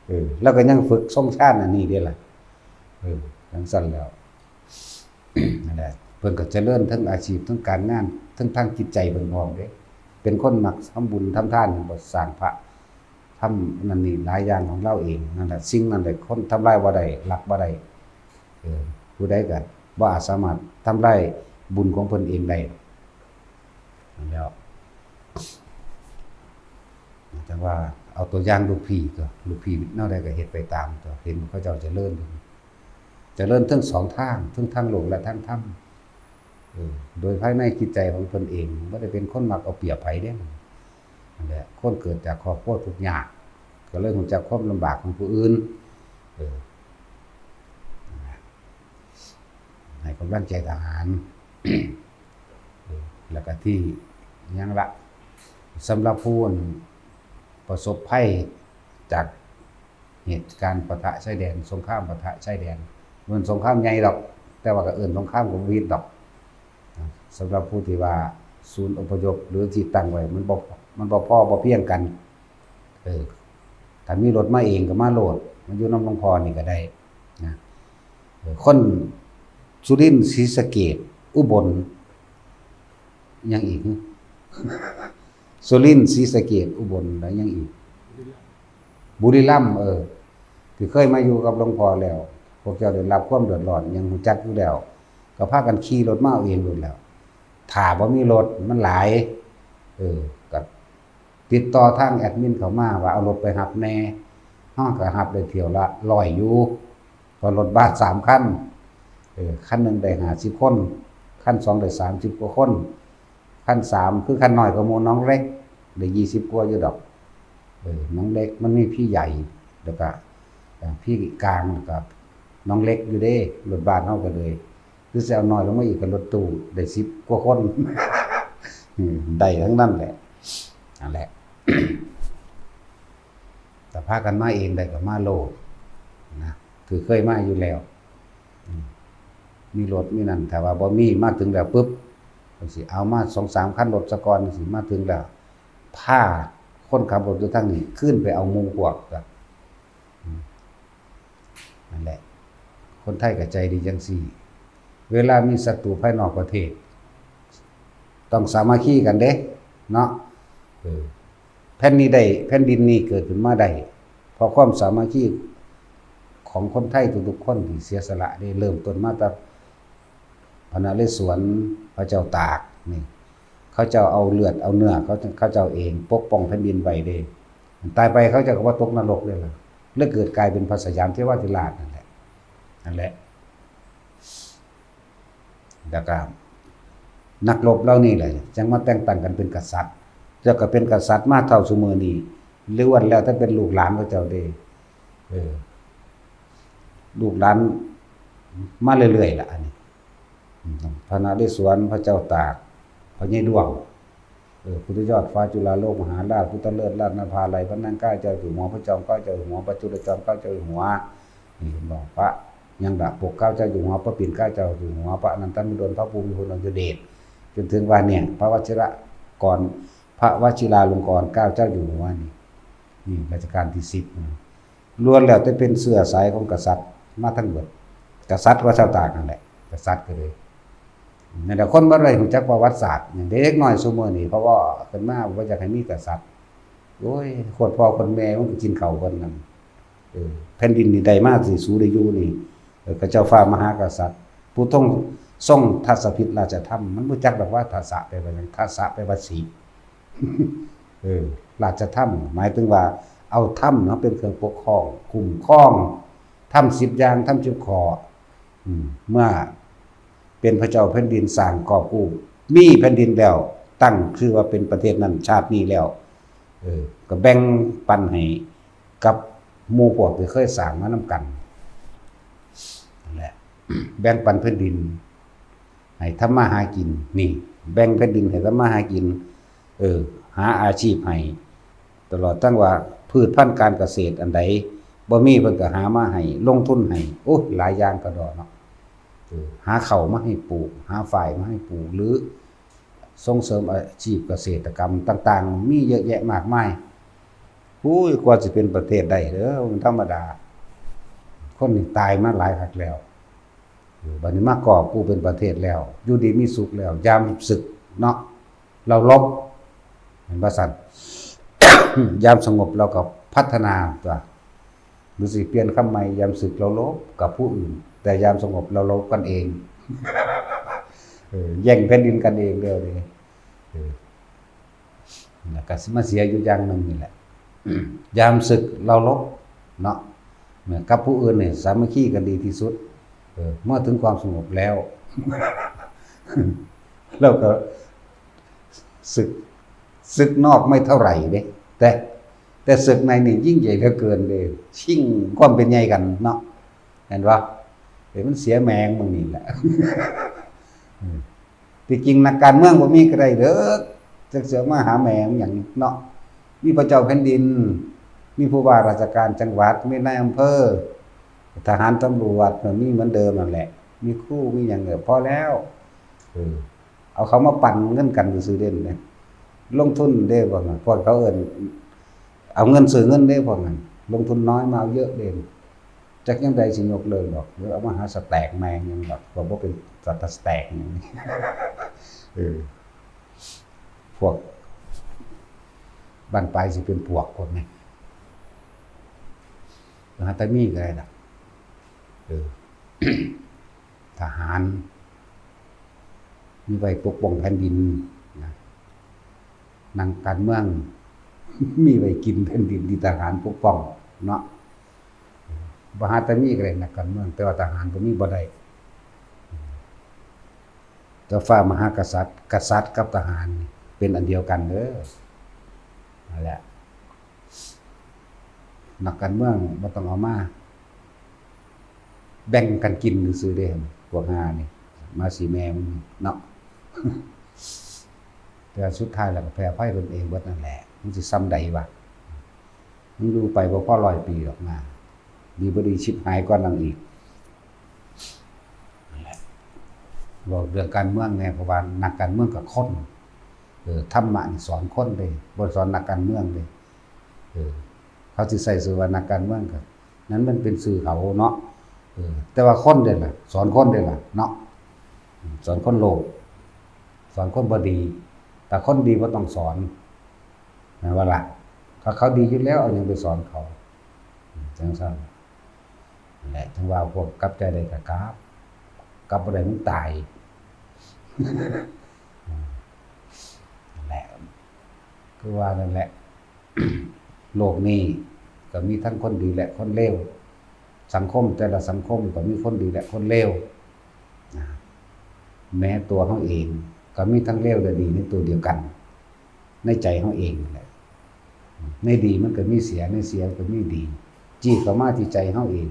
ເອີ ລາວກໍຍັງຝຶກຊົງຊານອັນນີ້ເດ້ລະ ເອີ ຈັ່ງຊັ້ນແລ້ວ ນັ້ນແຫຼະ ເພິ່ນກໍຈະເລີນເທິງອາຊີບ ເທິງການງານ ເທິງທາງຈິດໃຈເພິ່ນພ້ອມເດ້ ເປັນຄົນມັກທຳບຸນທຳທານ ບໍ່ ສ້າງພະ ທຳນັ້ນນີ້ຫຼາຍຢ່າງຂອງລາວເອງ ນັ້ນແຫຼະ ສິ່ງນັ້ນແຫຼະ ຄົນທຳລາຍບໍ່ໄດ້ ລັກບໍ່ໄດ້ ເອີ ຜູ້ໃດກໍບໍ່ອາດສາມາດທຳລາຍບຸນຂອງເພິ່ນເອງໄດ້ ນັ້ນແຫຼະ ຈັ່ງວ່າເອົາຕົວຢ່າງລູກພີ່ຕົວະ ລູກພີ່ແນວໃດກໍເຮັດໄປຕາມຕົວະ ເຫັນເຂົາເຈົ້າຈະເລີນ ຈະເລີນເທິງສອງທາງ ເທິງທາງໂລກ ແລະ ທາງທຳ ເອີ ໂດຍພາຍໃນຈິດໃຈຂອງເພິ່ນເອງ ບໍ່ໄດ້ເປັນຄົນມັກເອົາປຽບໃຜເດ້ ນັ້ນແຫຼະ ຄົນເກີດຈາກຄອບຄົວທຸກຍາກ ກໍເລີຍຮູ້ຈັກຄວາມລຳບາກຂອງຜູ້ອື່ນ ເອີ ໃຫ້ກຳລັງໃຈທະຫານ ເອີ ແລ້ວກໍທີ່ຫຍັງລະ ສຳລັບຜູ້ ອັນ ປະສົບໄພຈາກ ເຫດການປະທະຊາຍແດນ ສົງຄາມປະທະຊາຍແດນ ບໍ່ແມ່ນສົງຄາມໃຫຍ່ດອກ ແຕ່ວ່າກໍເອີ້ນສົງຄາມກໍບໍ່ຜິດດອກ ສຳລັບຜູ້ທີ່ວ່າ ສູນອົບພະຍົບ ຫຼື ທີ່ຕັ້ງໄວ້ ມັນບໍ່ ມັນບໍ່ພໍບໍ່ພຽງກັນ. ເອີ ຖ້າມີລົດມາເອງກໍມາໂລດ ມາຢູ່ນຳຫຼວງພໍ່ນີ້ກໍໄດ້ນະ. ເອີ ຄົນສຸລິນ ສີສະເກດ ອຸບົນ ຫຍັງອີກ? ສຸລິນ ສີສະເກດ ອຸບົນ ແລ້ວຫຍັງອີກ? ບຸຣີລຳ. ເອີ ທີ່ເຄີຍມາຢູ່ກັບຫຼວງພໍ່ແລ້ວ ພວກເຈົ້າໄດ້ຮັບຄວາມເດືອດຮ້ອນຫຍັງຮູ້ຈັກຢູ່ແລ້ວ ກໍພາກັນຂີ່ລົດມາເອົາເອງໂລດແລ້ວ. ຖ້າບໍ່ມີລົດ ມັນຫຼາຍ ເອີ ກໍຕິດຕໍ່ທາງແອດມິນເຂົ້າມາວ່າເອົາລົດໄປຮັບແດ່ ເຮົາກໍຮັບໄດ້ຖ້ຽວລະຮ້ອຍຢູ່ ເພາະລົດບັສສາມຄັນ ເອີ ຄັນໜຶ່ງໄດ້ຫ້າສິບຄົນ ຄັນສອງໄດ້ສາມສິບກວ່າຄົນ ຄັນສາມ ຄືຄັນນ້ອຍກວ່າໝູ່ ໜອງເລັກ ໄດ້ຊາວກວ່າຢູ່ດອກ. ເອີ ໜອງເລັກມັນມີພີໃຫຍ່ ແລ້ວກະ ເອີ ພີກາງ ແລ້ວກະໜອງເລັກຢູ່ເດ້. ລົດບ້ານເຮົາກໍເລີຍ ຫຼືຊິເອົານ້ອຍລົງມາອີກ ກໍລົດຕູ້ໄດ້ສິບກວ່າຄົນ ອືມ ໄດ້ທັງນັ້ນແຫຼະ. ນັ້ນແຫຼະ ຖ້າພາກັນມາເອງໄດ້ກໍມາໂລດນະ ຄືເຄີຍມາຢູ່ແລ້ວ. ອືມ ມີລົດມີນັ້ນ ຖ້າວ່າບໍ່ມີ ມາເຖິງແລ້ວປຶບ ກໍຊິເອົາມາສອງສາມຄັນລົດສາກ່ອນ ຊິມາເຖິງແລ້ວ ພາຄົນຂັບລົດຢູ່ທາງນີ້ຄືນໄປເອົາໝູ່ພວກ ກໍ ອືມ ນັ້ນແຫຼະ ຄົນໄທກໍໃຈດີຈັ່ງຊີ້ ເວລາມີສັດຕູພາຍນອກປະເທດ ຕ້ອງສາມັກຄີກັນເດ້ເນາະ. ເອີ ແຜ່ນນີ້ໄດ້ ແຜ່ນດິນນີ້ເກີດຂຶ້ນມາໄດ້ ເພາະຄວາມສາມັກຄີຂອງຄົນໄທທຸກໆຄົນທີ່ເສຍສະຫຼະເດ້ ເລີ່ມຕົ້ນມາແຕ່ພະນະເລສວນ ພະເຈົ້າຕາກນີ້ ເຂົາເຈົ້າເອົາເລືອດເອົາເນື້ອ ເຂົາ ເຂົາເຈົ້າເອງປົກປ້ອງແຜ່ນດິນໄວ້ເດ້. ຕາຍໄປເຂົາເຈົ້າກໍບໍ່ຕົກນະລົກເດ້ລະ ເລີຍເກີດກາຍເປັນພະສະຫຍາມເທວາທິລາດນັ້ນແຫຼະ ນັ້ນແຫຼະ. ແລ້ວກໍນັກລົບເຫຼົ່ານີ້ແຫຼະ ຈັ່ງມາແຕ່ງຕັ້ງກັນເປັນກະສັດ ແລ້ວກໍເປັນກະສັດມາເທົ່າຊຸມື້ນີ້ ລ້ວນແລ້ວແຕ່ເປັນລູກຫຼານເຂົາເຈົ້າເດ້. ເອີ ລູກຫຼານມາເລື້ອຍໆລະ ອັນນີ້ ອືມ ພະນະເລສວນ ພະເຈົ້າຕາກ ພະໃຫຍ່ດວງ ເອີ ພຸດທະຍອດຟ້າຈຸລາໂລກມະຫາລາດ ພຸດທະເລີດລາດນະພາໄລ ພະນາງກາເຈົ້າຢູ່ຫົວ ພະຈອມເກົ້າເຈົ້າຢູ່ຫົວ ພະຈຸລະຈອມເກົ້າເຈົ້າຢູ່ຫົວ ນີ້ເຫັນບໍ່? ພະຫຍັງລະ ປົກເກົ້າເຈົ້າຢູ່ຫົວ ພະປິ່ນເກົ້າເຈົ້າຢູ່ຫົວ ພະອະນັນທະມະດົນ ພະພູມິພົນອະນຸເດດ ຈົນເຖິງວ່າເນຍ ພະວະຊິລະກອນ ພະວະຊິລາລົງກອນເກົ້າເຈົ້າຢູ່ຫົວນີ້ ນີ້ລາຊະການທີສິບນະ. ລ້ວນແລ້ວແຕ່ເປັນເຊື້ອສາຍຂອງກະສັດມາທັງເບິດ ກະສັດພະເຈົ້າຕາກນັ້ນແຫຼະ ກະສັດກໍເລີຍ ນັ້ນແຫຼະ ຄົນບໍ່ໄດ້ຮູ້ຈັກປະຫວັດສາດຫຍັງ ເດັກນ້ອຍຊຸມື້ນີ້ ເພາະວ່າຂຶ້ນມາບໍ່ຢາກໃຫ້ມີກະສັດ ໂອ້ຍ ໂຄດພໍ່ໂຄດແມ່ມັນກໍກິນເຂົ້າເພິ່ນນັ້ນ ເອີ ແຜ່ນດິນນີ້ໄດ້ມາທີ່ສູໄດ້ຢູ່ນີ້ ເອີ ຂະເຈົ້າຟ້າມະຫາກະສັດ ຜູ້ຊົງ ຊົງທັດສະຜິດລາຊະທຳ ມັນບໍ່ຈັກດອກວ່າທັດສະແປວ່າຫຍັງ ທັດສະແປວ່າສິບ ເອີ ລາຊະທຳ ໝາຍເຖິງວ່າເອົາທຳເນາະເປັນເຄື່ອງປົກຄອງ ຄຸ້ມຄອງ ທຳສິບຢ່າງ ທຳສິບຂໍ້ ອືມ ເມື່ອເປັນພະເຈົ້າແຜ່ນດິນ ສ້າງກອບກູ້ ມີແຜ່ນດິນແລ້ວ ຕັ້ງຊື່ວ່າເປັນປະເທດນັ້ນຊາດນີ້ແລ້ວ ເອີ ກໍແບ່ງປັນໃຫ້ກັບໝູ່ພວກທີ່ເຄີຍສ້າງມານຳກັນ ນັ້ນແຫຼະ ແບ່ງປັນແຜ່ນດິນໃຫ້ທຳມາຫາກິນ ນີ້ ແບ່ງແຜ່ນດິນໃຫ້ທຳມາຫາກິນ ເອີ ຫາອາຊີບໃຫ້ ຕະຫຼອດທັງວ່າພືດພັນການກະເສດອັນໃດບໍ່ມີ ເພິ່ນກໍຫາມາໃຫ້ ລົງທຶນໃຫ້ ໂອ້ຍ ຫຼາຍຢ່າງກະດໍເນາະ ເອີ ຫາເຂົ້າມາໃຫ້ປູກ ຫາຝ້າຍມາໃຫ້ປູກ ຫຼື ສົ່ງເສີມອາຊີບກະເສດຕະກຳຕ່າງໆ ມີເຍອະແຍະມາກມາຍ. ໂອ້ຍ ກວ່າຊິເປັນປະເທດໄດ້ເດີ ບໍ່ທຳມະດາ ຄົນນີ້ຕາຍມາຫຼາຍຄັກແລ້ວ ເອີ ບັດນີ້ມາກອບກູ້ເປັນປະເທດແລ້ວ ຢູ່ດີມີສຸກແລ້ວ ຍາມສຶກເນາະ ລາວລົບ ແມ່ນບໍ່ຊັ້ນ? ຍາມສະຫງົບລາວກໍພັດທະນາຕົວະ ຫຼືຊິປ່ຽນຄຳໃໝ່ ຍາມສຶກລາວລົບກັບຜູ້ອື່ນ ແຕ່ຍາມສະຫງົບລາວລົບກັນເອງ ເອີ ແຍ່ງແຜ່ນດິນກັນເອງແລ້ວເດ້ ເອີ ແລ້ວກໍຊິມາເສຍຢູ່ຢ່າງໜຶ່ງນີ້ແຫຼະ ຍາມສຶກລາວລົບເນາະ ກັບຜູ້ອື່ນນີ້ສາມັກຄີກັນດີທີ່ສຸດ ເອີ ເມື່ອເຖິງຄວາມສະຫງົບແລ້ວ ລາວກໍສຶກ ສຶກນອກໄມ່ເທົ່າໃດເດ້ ແຕ່ ແຕ່ສຶກໃນນີ້ຍິ່ງໃຫຍ່ເຫຼືອເກີນເດ້ ຊິງຄວາມເປັນໃຫຍ່ກັນເນາະ ແມ່ນບໍ່? ເອີ ມັນເສຍແມງໝ່ອງນີ້ແຫຼະ ເອີ ທີ່ຈິງນັກການເມືອງບໍ່ມີກໍໄດ້ເດີ ຈັກຊິເອົາມາຫາແມ່ນຫຍັງເນາະ ມີພະເຈົ້າແຜ່ນດິນ ມີຜູ້ວ່າລາຊະການຈັງຫວັດ ມີນາຍອຳເພີ ທະຫານ ຕຳຫຼວດ ມັນມີເໝືອນເດີມນັ້ນແຫຼະ ມີຄູ ມີຫຍັງກໍພໍແລ້ວ ເອີ ເອົາເຂົາມາປັນເງິນກັນຊື່ໆເດ້ ລົງທຶນເດ້ພວກນັ້ນ ພວກເຂົາເອີ້ນເອົາເງິນຊື້ເງິນເດ້ພວກນັ້ນ ລົງທຶນນ້ອຍມາເອົາເຍອະເດ້ ຈັກຍາມໃດຊິຍົກເລີກດອກ ຫຼືເອົາມາຫາສະແຕັກແມ່ງຫຍັງດອກ ກໍບໍ່ເປັນສະແຕັກຫຍັງ ເອີ ພວກບ້ານປາຍຊິເປັນພວກຄົນນີ້ ຫາແຕ່ມີກໍໄດ້ດອກ ເອີ ທະຫານມີໄວ້ປົກປ້ອງແຜ່ນດິນນະ ນັກການເມືອງມີໄວ້ກິນແຜ່ນດິນທີ່ທະຫານປົກປ້ອງເນາະ ບໍ່ຫາແຕ່ມີກໍໄດ້ນັກການເມືອງ ແຕ່ວ່າທະຫານບໍ່ມີບໍ່ໄດ້ ເຈົ້າຟ້າມະຫາກະສັດ ກະສັດກັບທະຫານເປັນອັນດຽວກັນເດີ ນັ້ນແຫຼະ ນັກການເມືອງບໍ່ຕ້ອງເອົາມາ ແບ່ງກັນກິນຊື່ໆເດ້ ພວກຫ່ານີ້ ມາຊິແມ່ນເນາະ ແຕ່ສຸດທ້າຍແລ້ວກໍແພ້ໄພເພິ່ນເອງເບິດນັ້ນແຫຼະ ມັນຊິສ່ຳໃດວະ ມັນຢູ່ໄປບໍ່ພໍຮ້ອຍປີດອກນາ ດີບໍ່ດີຊິບຫາຍກວ່ານັ້ນອີກ ນັ້ນແຫຼະ ເວົ້າເລື່ອງການເມືອງແດ່ ເພາະວ່ານັກການເມືອງກໍຄົນ ເອີ ທຳມະນີ້ສອນຄົນເດ້ ບໍ່ໄດ້ສອນນັກການເມືອງເດ້ ເອີ ເຂົາຊິໃຊ້ຊື່ວ່ານັກການເມືອງກໍ ນັ້ນມັນເປັນຊື່ເຂົາເນາະ ເອີ ແຕ່ວ່າຄົນເດ້ລະ ສອນຄົນເດ້ລະເນາະ ສອນຄົນໂລກ ສອນຄົນບໍ່ດີ ຖ້າຄົນດີບໍ່ຕ້ອງສອນ ແມ່ນບໍ່ລະ ຖ້າເຂົາດີຢູ່ແລ້ວ ເອົາຫຍັງໄປສອນເຂົາ ຈັ່ງຊັ້ນແຫຼະ ຈັ່ງວ່າພວກກັບໃຈໄດ້ກໍກັບ ກັບບໍ່ໄດ້ມັນຕາຍ ນັ້ນແຫຼະ ຄືວ່ານັ້ນແຫຼະ ໂລກນີ້ກໍມີທັງຄົນດີ ແລະ ຄົນເລວ ສັງຄົມແຕ່ລະສັງຄົມກໍມີຄົນດີ ແລະ ຄົນເລວ ນະ ແມ້ຕົວເຮົາເອງກໍມີທັງເລວ ແລະ ດີໃນຕົວດຽວກັນ ໃນໃຈເຮົາເອງນັ້ນແຫຼະ ໃນດີມັນກໍມີເສຍ ໃນເສຍກໍມີດີ ຈີ້ເຂົ້າມາທີ່ໃຈເຮົາເອງ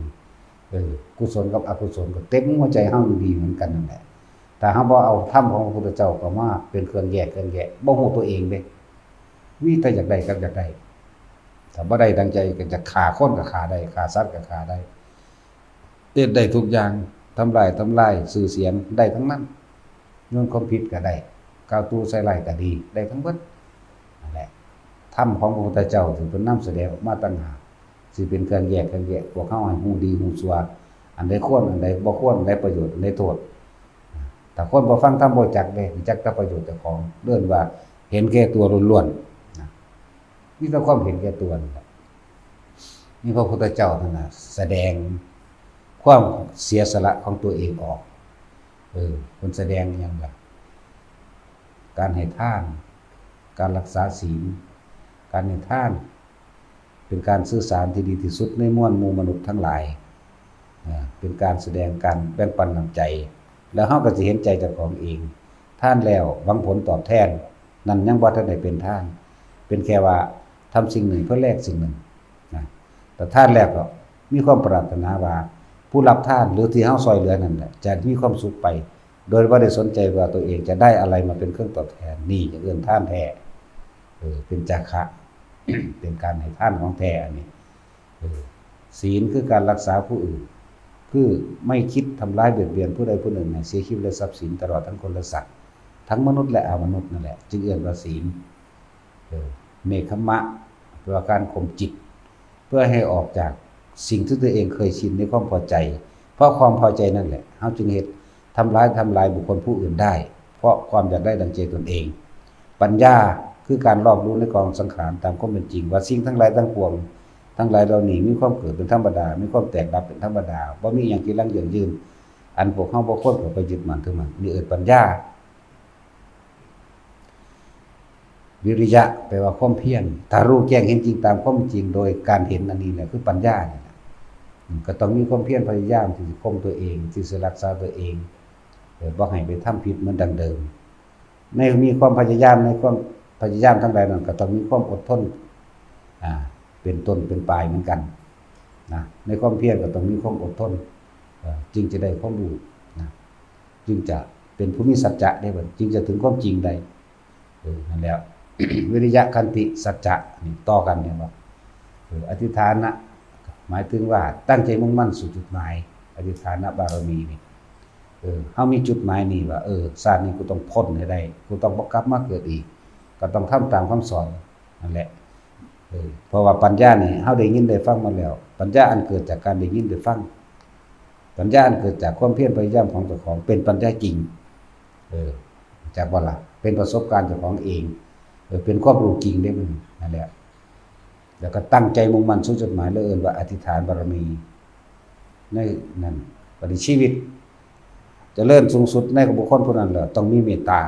ເອີ ກຸສົນກັບອະກຸສົນກໍເຕັມຫົວໃຈເຮົາຢູ່ດີເໝືອນກັນນັ້ນແຫຼະ ຖ້າເຮົາບໍ່ເອົາທຳຂອງພະພຸດທະເຈົ້າເຂົ້າມາເປັນເຄື່ອງແຍກເຄື່ອງແຍະ ບໍ່ຮູ້ຕົວເອງເດ້ ມີແຕ່ຢາກໄດ້ກັບຢາກໄດ້ ຖ້າບໍ່ໄດ້ດັ່ງໃຈກໍຈະຂ້າຄົນກໍຂ້າໄດ້ ຂ້າສັດກໍຂ້າໄດ້ ເຮັດໄດ້ທຸກຢ່າງ ທຳລາຍ ທຳລາຍຊື່ສຽງໄດ້ທັງນັ້ນ ໂຍນຄວາມຜິດກໍໄດ້ ກ່າວຕູ່ໃສ່ຮ້າຍກໍດີ ໄດ້ທັງເບິດ ນັ້ນແຫຼະ ທຳຂອງພະພຸດທະເຈົ້າທີ່ເພິ່ນນຳສະແດງອອກມາຕ່າງຫາກ ຊິເປັນເຄື່ອງແຍກ ເຄື່ອງແຍກພວກເຮົາໃຫ້ຮູ້ດີຮູ້ຊົ່ວ ອັນໃດຄວນ ອັນໃດບໍ່ຄວນ ອັນໃດປະໂຫຍດ ອັນໃດໂທດ ຖ້າຄົນບໍ່ຟັງທຳ ບໍ່ຈັກເດ້ ຈັກແຕ່ປະໂຫຍດເຈົ້າຂອງ ເອີ້ນວ່າເຫັນແກ່ຕົວລ້ວນໆ ນະ ມີແຕ່ຄວາມເຫັນແກ່ຕົວນັ້ນແຫຼະ ມີພະພຸດທະເຈົ້າເທົ່ານັ້ນນະ ສະແດງຄວາມເສຍສະຫຼະຂອງຕົວເອງອອກ ເອີ ເພິ່ນສະແດງອີ່ຫຍັງລະ ການໃຫ້ທານ ການລັກສາສິນ ການໃຫ້ທານ ເປັນການສື່ສານທີ່ດີທີ່ສຸດໃນມວນໝູ່ມະນຸດທັງຫຼາຍ ເປັນການສະແດງການແບ່ງປັນນ້ຳໃຈ ແລ້ວເຮົາກໍຊິເຫັນໃຈເຈົ້າຂອງເອງ ທານແລ້ວຫວັງຜົນຕອບແທນ ນັ້ນຍັງບໍ່ທັນໄດ້ເປັນທານ ເປັນແຄ່ວ່າທຳສິ່ງໜຶ່ງເພື່ອແລກສິ່ງໜຶ່ງນະ ແຕ່ທານແລ້ວກໍມີຄວາມປາດຖະໜາວ່າ ຜູ້ຮັບທານ ຫຼື ທີ່ເຮົາຊ່ອຍເຫຼືອນັ້ນແຫຼະ ຈະມີຄວາມສຸກໄປ ໂດຍບໍ່ໄດ້ສົນໃຈວ່າຕົວເອງຈະໄດ້ອະໄລມາເປັນເຄື່ອງຕອບແທນ ນີ້ເອີ້ນທານແທ້ ເອີ ເປັນຈາຄະ ເປັນການໃຫ້ທານຂອງແທ້ອັນນີ້ ເອີ ສີນຄືການລັກສາຜູ້ອື່ນ ຄືໄມ່ຄິດທຳລາຍບຽດບຽນຜູ້ໃດຜູ້ໜຶ່ງໃຫ້ເສຍຊີວິດ ແລະ ຊັບສິນ ຕະຫຼອດທັງຄົນ ແລະ ສັດ ທັງມະນຸດ ແລະ ອະມະນຸດນັ້ນແຫຼະ ຈຶ່ງເອີ້ນວ່າສີນ ເອີ ເນກຂະມະ ແປວ່າການຂົ່ມຈິດ ເພື່ອໃຫ້ອອກຈາກສິ່ງທີ່ຕົວເອງເຄີຍຊິນໃນຄວາມພໍໃຈ ເພາະຄວາມພໍໃຈນັ້ນແຫຼະ ເຮົາຈຶ່ງເຮັດ ທຳລາຍ ທຳລາຍບຸກຄົນຜູ້ອື່ນໄດ້ ເພາະຄວາມຢາກໄດ້ດັ່ງໃຈຕົນເອງ. ປັນຍາຄືການລອບຮູ້ໃນກອງສັງຂານຕາມຄວາມເປັນຈິງ ວ່າສິ່ງທັງຫຼາຍທັງປວງ ທັງຫຼາຍເຫຼົ່ານີ້ມີຄວາມເກີດເປັນທຳມະດາ ມີຄວາມແຕກດັບເປັນທຳມະດາ ບໍ່ມີຫຍັງຈີລັງເຢັ້ງຢືນ ອັນພວກເຮົາບໍ່ຄວນເຂົ້າໄປຍຶດໝັ້ນຖືໝັ້ນ ນີ້ເອີ້ນປັນຍາ. ວິລິຍະ ແປວ່າຄວາມພຽນ ຖ້າຮູ້ແຈ້ງເຫັນຈິງຕາມຄວາມຈິງໂດຍການເຫັນອັນນີ້ແຫຼະ ຄືປັນຍານີ້ແຫຼະ ກໍຕ້ອງມີຄວາມພຽນພະຍາຍາມທີ່ຊິຄົງຕົວເອງ ທີ່ຊິຮັກສາຕົວເອງ ບໍ່ໃຫ້ໄປທຳຜິດເໝືອນດັ່ງເດີມ ໃນມີຄວາມພະຍາຍາມ ໃນຄວາມພະຍາຍາມທັງຫຼາຍນັ້ນ ກໍຕ້ອງມີຄວາມອົດທົນ ອາ ເປັນຕົ້ນເປັນປາຍເໝືອນກັນນະ ໃນຄວາມພຽນກໍຕ້ອງມີຄວາມອົດທົນ ເອີ ຈຶ່ງຈະໄດ້ຄວາມຮູ້ນະ ຈຶ່ງຈະເປັນຜູ້ມີສັດຈະໄດ້ ຈຶ່ງຈະເຖິງຄວາມຈິງໄດ້ ເອີ ນັ້ນແຫຼະ ວິລິຍະ ຂັນຕິ ສັດຈະ ນີ້ຕໍ່ກັນ ເຫັນບໍ່? ເອີ ອະທິຖານະ ໝາຍເຖິງວ່າຕັ້ງໃຈມຸ່ງໝັ້ນສູ່ຈຸດໝາຍ ອະທິຖານະບາລະມີນີ້ ເອີ ເຮົາມີຈຸດໝາຍນີ້ວ່າ ເອີ ຊາດນີ້ກູຕ້ອງພົ້ນໃຫ້ໄດ້ ກູຕ້ອງບໍ່ກັບມາເກີດອີກ ກໍຕ້ອງທຳຕາມຄຳສອນນັ້ນແຫຼະ. ເອີ ເພາະວ່າປັນຍານີ້ ເຮົາໄດ້ຍິນໄດ້ຟັງມາແລ້ວ, ປັນຍາອັນເກີດຈາກການໄດ້ຍິນໄດ້ຟັງ, ປັນຍາອັນເກີດຈາກຄວາມພຽນພະຍາຍາມຂອງເຈົ້າຂອງ ເປັນປັນຍາຈິງ. ເອີ ຮູ້ຈັກບໍ່ລະ? ເປັນປະສົບການເຈົ້າຂອງເອງ. ເອີ ເປັນຄວາມຮູ້ຈິງເດ້ມັນ ນັ້ນແຫຼະ. ແລ້ວກໍຕັ້ງໃຈມຸ່ງໝັ້ນສູ່ຈຸດໝາຍ ແລ້ວເອີ້ນວ່າອະທິຖານບາລະມີ. ໃນນັ້ນ ບັດນີ້ຊີວິດຈະເລີນສູງສຸດໃນບຸກຄົນຜູ້ນັ້ນແຫຼະ ຕ້ອງມີເມດຕາ,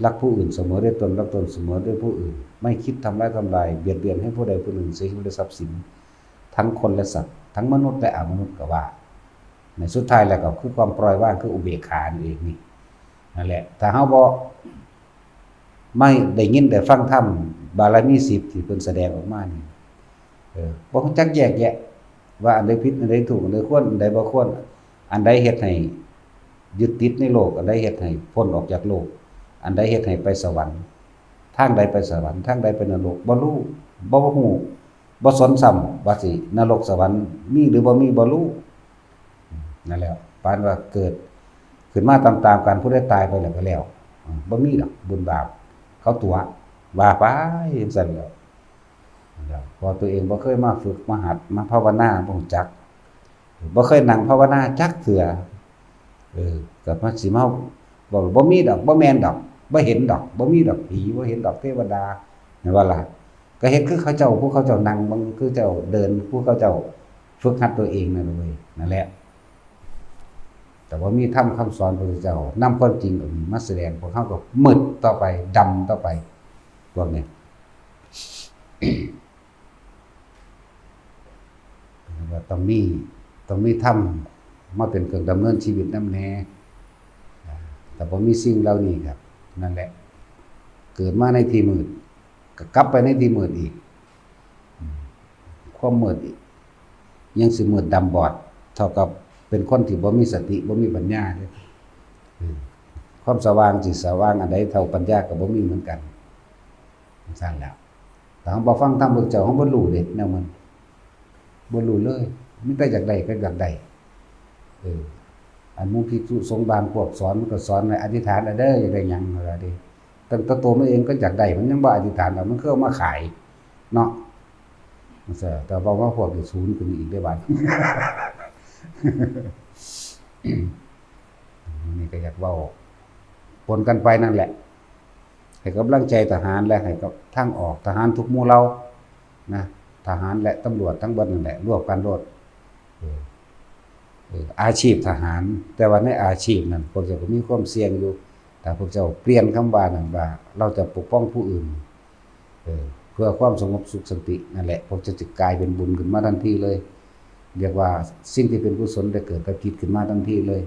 ຮັກຜູ້ອື່ນສະເໝີດ້ວຍຕົນ, ລັກຕົນສະເໝີດ້ວຍຜູ້ອື່ນ, ໄມ່ຄິດທຳຮ້າຍທຳລາຍ, ບຽດບຽນໃຫ້ຜູ້ໃດຜູ້ໜຶ່ງເສຍຊີວິດ ແລະ ຊັບສິນ ທັງຄົນ ແລະ ສັດ, ທັງມະນຸດ ແລະ ອະມະນຸດກໍວ່າ. ໃນສຸດທ້າຍແລ້ວກໍຄືຄວາມປ່ອຍວາງ ຄືອຸເບກຂານັ້ນເອງນີ້. ນັ້ນແຫຼະ ຖ້າເຮົາບໍ່ ໄມ່ໄດ້ຍິນໄດ້ຟັງທຳບາລະມີສິບທີ່ເພິ່ນສະແດງອອກມານີ້ ເອີ ບໍ່ຮູ້ຈັກແຍກແຍະວ່າອັນໃດຜິດ ອັນໃດຖືກ ອັນໃດຄວນ ອັນໃດບໍ່ຄວນ, ອັນໃດເຮັດໃຫ້ຍຶດຕິດໃນໂລກ, ອັນໃດເຮັດໃຫ້ພົ້ນອອກຈາກໂລກ, ອັນໃດເຮັດໃຫ້ໄປສະຫວັນ, ທາງໃດໄປສະຫວັນ, ທາງໃດໄປນະລົກ, ບໍ່ຮູ້ ບໍ່ຮູ້ ບໍ່ສົນຊ້ຳວ່າຊິນະລົກສະຫວັນມີຫຼືບໍ່ມີ ບໍ່ຮູ້. ນັ້ນແຫຼະ ປານວ່າເກີດຂຶ້ນມາຕາມໆກັນ, ຜູ້ໃດຕາຍໄປແລ້ວກໍແລ້ວ, ບໍ່ມີດອກບຸນບາບ, ເຂົາຕົວະ ວ່າໄປຈັ່ງຊັ້ນແຫຼ້ວ. ເພາະຕົວເອງບໍ່ເຄີຍມາຝຶກມາຫັດມາພາວະນາ ບໍ່ຮູ້ຈັກ, ບໍ່ເຄີຍນັ່ງພາວະນາຈັກເທື່ອ. ເອີ ກໍມາ ຊິມາເວົ້າບໍ່ມີດອກ, ບໍ່ແມ່ນດອກ, ບໍ່ເຫັນດອກ, ບໍ່ມີດອກ, ຜີບໍ່ເຫັນດອກ, ເທວະດາ ແມ່ນບໍ່ລະ? ກໍເຮັດຄືເຂົາເຈົ້າ, ພວກເຂົາເຈົ້ານັ່ງເບິ່ງ, ຄືເຈົ້າເດີນ, ພວກເຂົາເຈົ້າຝຶກຫັດຕົວເອງນັ້ນເວີຍ. ນັ້ນແຫຼະ ແຕ່ວ່າມີທຳຄຳສອນພະພຸດທະເຈົ້ານຳຄວາມຈິງອັນນີ້ມາສະແດງ, ພວກເຮົາກໍມືດຕໍ່ໄປ, ດຳຕໍ່ໄປ ພວກນີ້. ວ່າຕ້ອງມີ ຕ້ອງມີທຳມາເປັນເຄື່ອງດຳເນີນຊີວິດນຳແດ່. ຖ້າບໍ່ມີສິ່ງເຫຼົ່ານີ້ ກໍນັ້ນແຫຼະ ເກີດມາໃນທີ່ມືດ ກໍກັບໄປໃນທີ່ມືດອີກ. ຄວາມມືດອີກ ຍັງຊິມືດດຳບອດເທົ່າກັບເປັນຄົນທີ່ບໍ່ມີສະຕິ ບໍ່ມີປັນຍາເດ້. ຄວາມສະຫວ່າງຊິສະຫວ່າງອັນໃດເທົ່າປັນຍາກໍບໍ່ມີເໝືອນກັນ. ຊັ້ນແຫຼະ ຖ້າເຮົາບໍ່ຟັງທຳພະເຈົ້າ ເຮົາບໍ່ຮູ້ເດ້ແນວມັນ ບໍ່ຮູ້ເລີຍ, ມີແຕ່ຢາກໄດ້ກັບຢາກໄດ້. ເອີ ອັນໝູ່ພິກສຸສົງບາງພວກສອນ ມັນກໍສອນໃຫ້ອະທິຖານເອົາເດີ ຢາກໄດ້ຫຍັງ ວ່າເດ້. ຕັ້ງແຕ່ໂຕມັນເອງກໍຢາກໄດ້ ມັນຍັງບໍ່ອະທິຖານດອກ, ມັນຄືເອົາມາຂາຍເນາະ. ແຕ່ເວົ້າມາພວກນີ້ສູນຂຶ້ນອີກເດ້ບາດນີ້. ນີ້ກໍຢາກເວົ້າປົນກັນໄປນັ້ນແຫຼະ. ໃຫ້ກຳລັງໃຈທະຫານ ແລະ ໃຫ້ກັບທາງອອກທະຫານທຸກໝູ່ເຫຼົ່ານະ, ທະຫານ ແລະ ຕຳຫຼວດທັງເບິດນັ້ນແຫຼະ ລວມກັນໂລດ. ເອີ ເອີ ອາຊີບທະຫານ, ແຕ່ວ່າໃນອາຊີບນັ້ນ ພວກເຈົ້າກໍມີຄວາມສ່ຽງຢູ່. ຖ້າພວກເຈົ້າປ່ຽນຄຳວ່ານັ້ນວ່າ ເຮົາຈະປົກປ້ອງຜູ້ອື່ນ ເອີ ເພື່ອຄວາມສະຫງົບສຸກສັນຕິ ນັ້ນແຫຼະ ພວກເຈົ້າຈະກາຍເປັນບຸນຂຶ້ນມາທັນທີເລີຍ. ຮຽກວ່າສິ່ງທີ່ເປັນກຸສົນໄດ້ເກີດກັບຈິດຂຶ້ນມາທັນທີເລີຍ.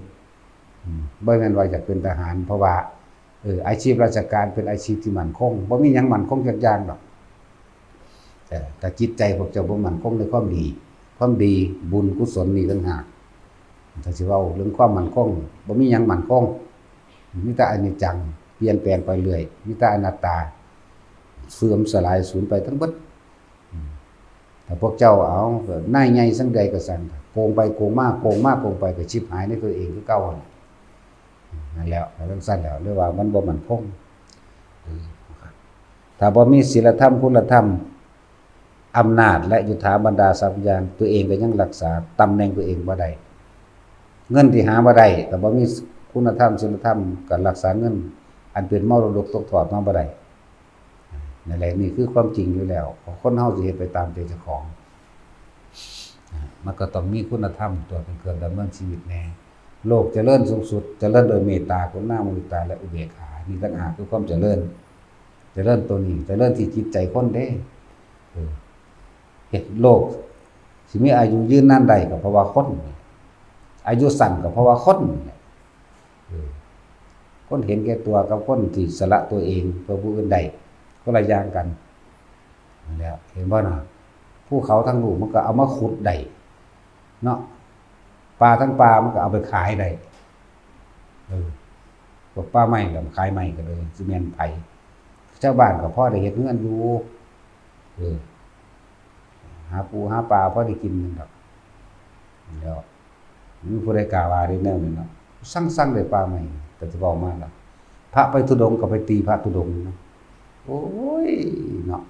ອືມ ບໍ່ແມ່ນວ່າຢາກເປັນທະຫານ ເພາະວ່າ ເອີ ອາຊີບລາຊະການເປັນອາຊີບທີ່ໝັ້ນຄົງ, ບໍ່ມີຫຍັງໝັ້ນຄົງຈັກຢ່າງດອກ. ເອີ ຖ້າຈິດໃຈພວກເຈົ້າບໍ່ໝັ້ນຄົງໃນຄວາມດີ, ຄວາມດີ, ບຸນ, ກຸສົນນີ້ຕ່າງຫາກ. ຖ້າຊິເວົ້າເລື່ອງຄວາມໝັ້ນຄົງ, ບໍ່ມີຫຍັງໝັ້ນຄົງ, ມີແຕ່ອະນິດຈັງ, ປ່ຽນແປງໄປເລື້ອຍ, ມີແຕ່ອະນັດຕາ, ເສື່ອມສະຫຼາຍສູນໄປທັງເບິດ. ອືມ ຖ້າພວກເຈົ້າເອົາ ນາຍໃຫຍ່ສັງໃດກໍສັງ ໂກງໄປໂກງມາ ໂກງມາໂກງໄປ ກໍຊິບຫາຍໃນຕົວເອງຄືເກົ່າຫັ້ນແຫຼະ. ນັ້ນແຫຼະ ຈັ່ງຊັ້ນແຫຼະ ເລີຍວ່າມັນບໍ່ໝັ້ນຄົງ. ເອີ ຖ້າບໍ່ມີສີລະທຳ ຄຸນລະທຳ ອຳນາດ ແລະ ຍຸດຖາບັນດາສັກຢ່າງ ຕົວເອງກໍຍັງຮັກສາຕຳແໜ່ງຕົວເອງບໍ່ໄດ້. ເງິນທີ່ຫາບໍ່ໄດ້ ຖ້າບໍ່ມີຄຸນນະທຳ ສີລະທຳ ກໍຮັກສາເງິນອັນເປັນມໍລະດົກຕົກທອດມາບໍ່ໄດ້. ນັ້ນແຫຼະ ນີ້ຄືຄວາມຈິງຢູ່ແລ້ວ ຄົນເຮົາຊິເຮັດໄປຕາມໃຈເຈົ້າຂອງ ມັນກໍຕ້ອງມີຄຸນນະທຳຕົວເປັນເຄື່ອງດຳເນີນຊີວິດແດ່. ໂລກຈະເລີນສູງສຸດ ຈະເລີນໂດຍເມດຕາ ກະລຸນາ ມຸທິຕາ ແລະ ອຸເບກຂາ. ນີ້ຕ່າງຫາກຄືຄວາມຈະເລີນ ຈະເລີນໂຕນີ້ ຈະເລີນທີ່ຈິດໃຈຄົນເດ້. ເອີ ເຮັດໂລກຊິມີອາຍຸຍືນນານໄດ້ກໍເພາະວ່າຄົນ, ອາຍຸສັ້ນກໍເພາະວ່າຄົນນີ້ແຫຼະ. ເອີ ຄົນເຫັນແກ່ຕົວກັບຄົນທີ່ສະຫຼະຕົວເອງເພື່ອຜູ້ອື່ນໄດ້ ຄົນລະຢ່າງກັນ. ນັ້ນແຫຼະ ເຫັນບໍ່ນະ? ພູເຂົາທັງລູກມັນກໍເອົາມາຂຸດໄດ້ເນາະ, ປ່າທັງປ່າມັນກໍເອົາໄປຂາຍໄດ້. ເອີ ພວກປ່າໄມ້ກໍຂາຍໄມ້ກໍເລີຍ ຊິແມ່ນໃຜ? ຊາວບ້ານກໍພໍໄດ້ເຮັດເຮືອນຢູ່. ເອີ ຫາປູຫາປາພໍໄດ້ກິນນັ້ນດອກ. ແລ້ວ ບໍ່ມີຜູ້ໃດກ້າວ່າເດ້ແນວນີ້ເນາະ. ສັ່ງໆ ໄດ້ປ່າໄມ້ ກໍຈະເວົ້າມາລະ ພະໄປທຸດົງກໍໄປຕີພະທຸດົງເນາະ ໂອ້ຍເນາະ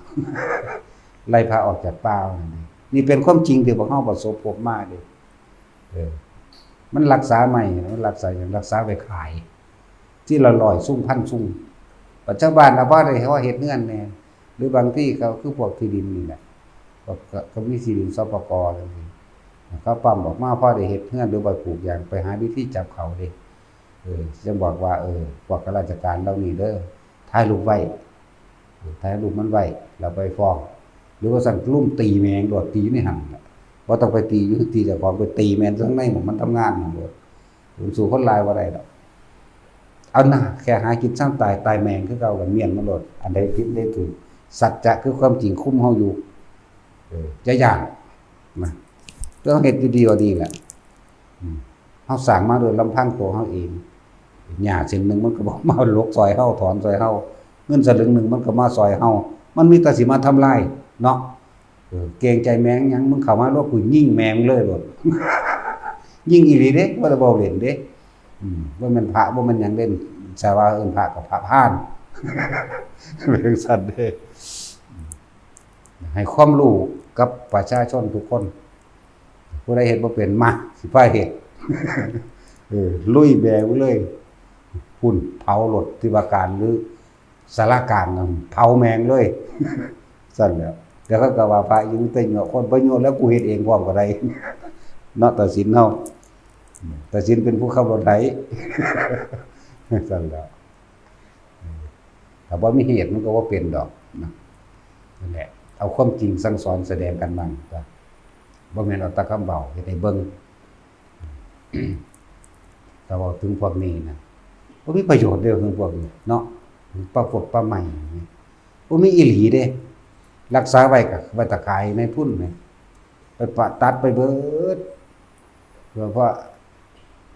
ໄລ່ພະອອກຈາກປ່ານັ້ນເດ້. ນີ້ເປັນຄວາມຈິງທີ່ພວກເຮົາປະສົບພົບມາເດ້. ເອີ ມັນລັກສາໄມ້ ມັນລັກສາຫຍັງ? ລັກສາໄວ້ຂາຍ ທີລະຮ້ອຍຊຸງ ພັນຊຸງ. ປັດຈຸບັນນະ ພໍໄດ້ ພໍເຮັດເຮືອນແດ່ ຫຼືບາງທີກໍຄືພວກທີ່ດິນນີ້ແຫຼະ ກໍ ກໍ ກໍມີທີ່ດິນ ສປກ ຈັ່ງຊີ້ ເຂົາປ້ຳອອກມາ ພໍໄດ້ເຮັດເຮືອນ ຫຼືໄວ້ປູກຫຍັງ ໄປຫາວິທີຈັບເຂົາເດ້. ເອີ ຈັ່ງບອກວ່າ ເອີ ພວກຂ້າລາຊະການເຫຼົ່ານີ້ເດີ ຖ່າຍຮູບໄວ້ ຖ່າຍຮູບມັນໄວ້ ແລ້ວໄປຟ້ອງ ຫຼືວ່າຊັ້ນ ລຸມຕີແມ່ງໂລດ ຕີຢູ່ໃນຫັ້ນລະ ບໍ່ຕ້ອງໄປຕີຢູ່ ຕີເຈົ້າຂອງ ໄປຕີແມ່ນຢູ່ທາງໃນ ໝ່ອງມັນທຳງານນັ້ນໂລດ. ມັນສູ້ຄົນຫຼາຍບໍ່ໄດ້ດອກ. ເອົາໜ້າ ແຄ່ຫາກິນຊຳຕາຍ ຕາຍແມ່ງຄືເກົ່າ ກໍມ້ຽນມັນໂລດ. ອັນໃດຜິດ ອັນໃດຖືກ ສັດຈະຄືຄວາມຈິງຄຸມເຮົາຢູ່. ເອີ ຢ່າຢ້ານນະ ເຮົາເຮັດຢູ່ດີວ່າດີແຫຼະ. ອືມ ເຮົາສ້າງມາໂດຍລຳພັງຕົວເຮົາເອງ. ຫຍ້າເສັ້ນໜຶ່ງມັນກໍບໍ່ມາຫຼົກຊ່ອຍເຮົາ ຖອນຊ່ອຍເຮົາ, ເງິນສະລຶງໜຶ່ງມັນກໍມາຊ່ອຍເຮົາ. ມັນມີແຕ່ຊິມາທຳລາຍເນາະ. ເອີ ເກງໃຈແມ່ງຫຍັງ? ມຶງເຂົ້າມາໂລດ ກູຍິງແມ່ງເລີຍໂລດ. ຍິງອີ່ຫຼີເດ້ ບໍ່ໄດ້ເວົ້າເລ່ນເດ້. ອືມ ບໍ່ແມ່ນພະ ບໍ່ແມ່ນຫຍັງເດ້. ຊາວາເອີ້ນພະກໍພະພານ ເປັນຈັ່ງຊັ້ນເດ້. ໃຫ້ຄວາມຮູ້ກັບປະຊາຊົນທຸກຄົນ. ຜູ້ໃດເຮັດບໍ່ເປັນ ມາ ຊິພາເຮັດ. ເອີ ລຸຍແບກໄປເລີຍ. ພຸ້ນ ເຜົາໂລດ ທີ່ວ່າການ ຫຼືສາລາກາງນັ້ນ ເຜົາແມ່ງເລີຍ. ຊັ້ນແຫຼະ. ແລ້ວເຂົາກໍວ່າພະຢູ່ ມີແຕ່ຍົວະຄົນ. ບໍ່ຍົວະແລ້ວ ກູເຮັດເອງພ້ອມກໍໄດ້ເນາະ. ຕາສິນເຮົາ ຕາສິນເປັນຜູ້ຂັບລົດໄຖ. ຊັ້ນແຫຼະ. ເອີ ຖ້າບໍ່ມີເຫດມັນກໍບໍ່ເປັນດອກນະ. ນັ້ນແຫຼະ ເອົາຄວາມຈິງສັ່ງສອນສະແດງກັນໝັ່ງຕົວະ ບໍ່ແມ່ນເອົາແຕ່ຄຳເວົ້າເຮັດໃຫ້ເບິ່ງ. ຖ້າເວົ້າເຖິງພວກນີ້ນະ ບໍ່ມີປະໂຫຍດເດ້ ເລື່ອງພວກນີ້ເນາະ. ປ່າກົກປ່າໄມ້ນີ້ ບໍ່ມີອີ່ຫຼີເດ້. ລັກສາໄວ້ກໍໄວ້ຖ້າຂາຍໃນທຶນແໝ່ ໄປປະ ຕັດໄປເບິດ. ເພາະ ເພາະ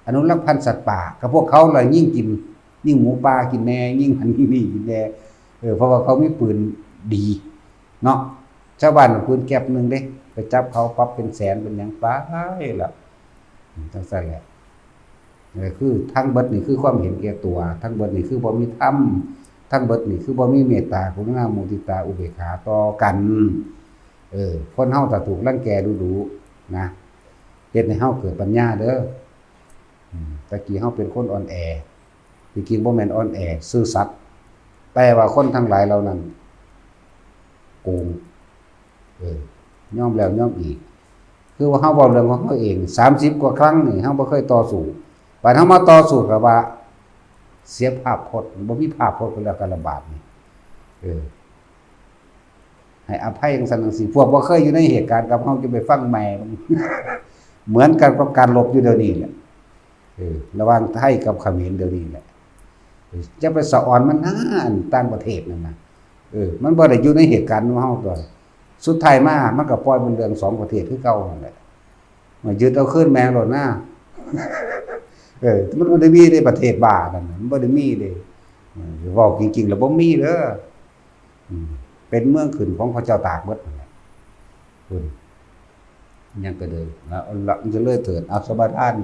ອະນຸລັກພັນສັດປ່າ ກໍພວກເຂົາລະຍິງກິນ ຍິງໝູປ່າກິນແດ່ ຍິງຫັ້ນຍິງນີ້ກິນແດ່. ເອີ ເພາະວ່າເຂົາມີປືນດີເນາະ. ຊາວບ້ານເອົາປືນແກັບໜຶ່ງເດ້ ໄປຈັບເຂົາປັບເປັນແສນເປັນຫຍັງໄປລະ. ອືມ ຈັ່ງຊັ້ນແຫຼະ. ເອີ ຄືທັງເບິດນີ້ຄືຄວາມເຫັນແກ່ຕົວ, ທັງເບິດນີ້ຄືບໍ່ມີທຳ, ທັງເບິດນີ້ຄືບໍ່ມີເມດຕາ ກະລຸນາ ມຸທິຕາ ອຸເບກຂາຕໍ່ກັນ. ເອີ ຄົນເຮົາຖ້າຖືກລັງແກດຸໆນະ ເຮັດໃຫ້ເຮົາເກີດປັນຍາເດີ. ອືມ ແຕ່ກີ້ເຮົາເປັນຄົນອ່ອນແອ, ທີ່ຈິງບໍ່ແມ່ນອ່ອນແອ, ຊື່ສັດ. ແຕ່ວ່າຄົນທັງຫຼາຍເຫຼົ່ານັ້ນໂກງ. ເອີ ຍອມແລ້ວຍອມອີກ. ຄືວ່າເຮົາເວົ້າເລື່ອງຂອງເຮົາເອງ ສາມສິບກວ່າຄັ້ງນີ້ ເຮົາບໍ່ເຄີຍຕໍ່ສູ້. ບາດເຮົາມາຕໍ່ສູ້ກໍວ່າເສຍພາບພົດ, ບໍ່ມີພາບພົດກໍແລ້ວກັນລະບາດນີ້. ເອີ ໃຫ້ອະໄພຈັ່ງຊັ້ນຈັ່ງຊີ້. ພວກບໍ່ເຄີຍຢູ່ໃນເຫດການກັບເຮົາ ຈະໄປຟັງແມ່ເບິ່ງ. ເໝືອນກັນກັບການລົບຢູ່ດຽວນີ້ແຫຼະ. ເອີ ລະຫວ່າງໄທກັບຂະເໝນດຽວນີ້ແຫຼະ. ເອີ ຢ່າໄປສະອອນມັນນາ ອັນຕ່າງປະເທດນັ້ນນະ. ເອີ ມັນບໍ່ໄດ້ຢູ່ໃນເຫດການນຳເຮົາຕົວະ. ສຸດທ້າຍມາ ມັນກໍປ່ອຍເປັນເລື່ອງສອງປະເທດຄືເກົ່ານັ້ນແຫຼະ. ມາຍຶດເອົາຄືນແມ່ງໂລດນາ. ເອີ ມັນບໍ່ໄດ້ມີເດ້ ປະເທດບ້ານັ້ນນະ ມັນບໍ່ໄດ້ມີເດ້. ເອີ ເວົ້າຈິງໆ ແລ້ວບໍ່ມີເດີ. ອືມ ເປັນເມືອງຂຶ້ນຂອງເຂົາເຈົ້າຕາກເບິດນັ້ນແຫຼະ. ເອີ ຍັງກະເດີນ ລະ ລະ ມັນຈະເລີຍເທີດ ເອົາສະມາທານ.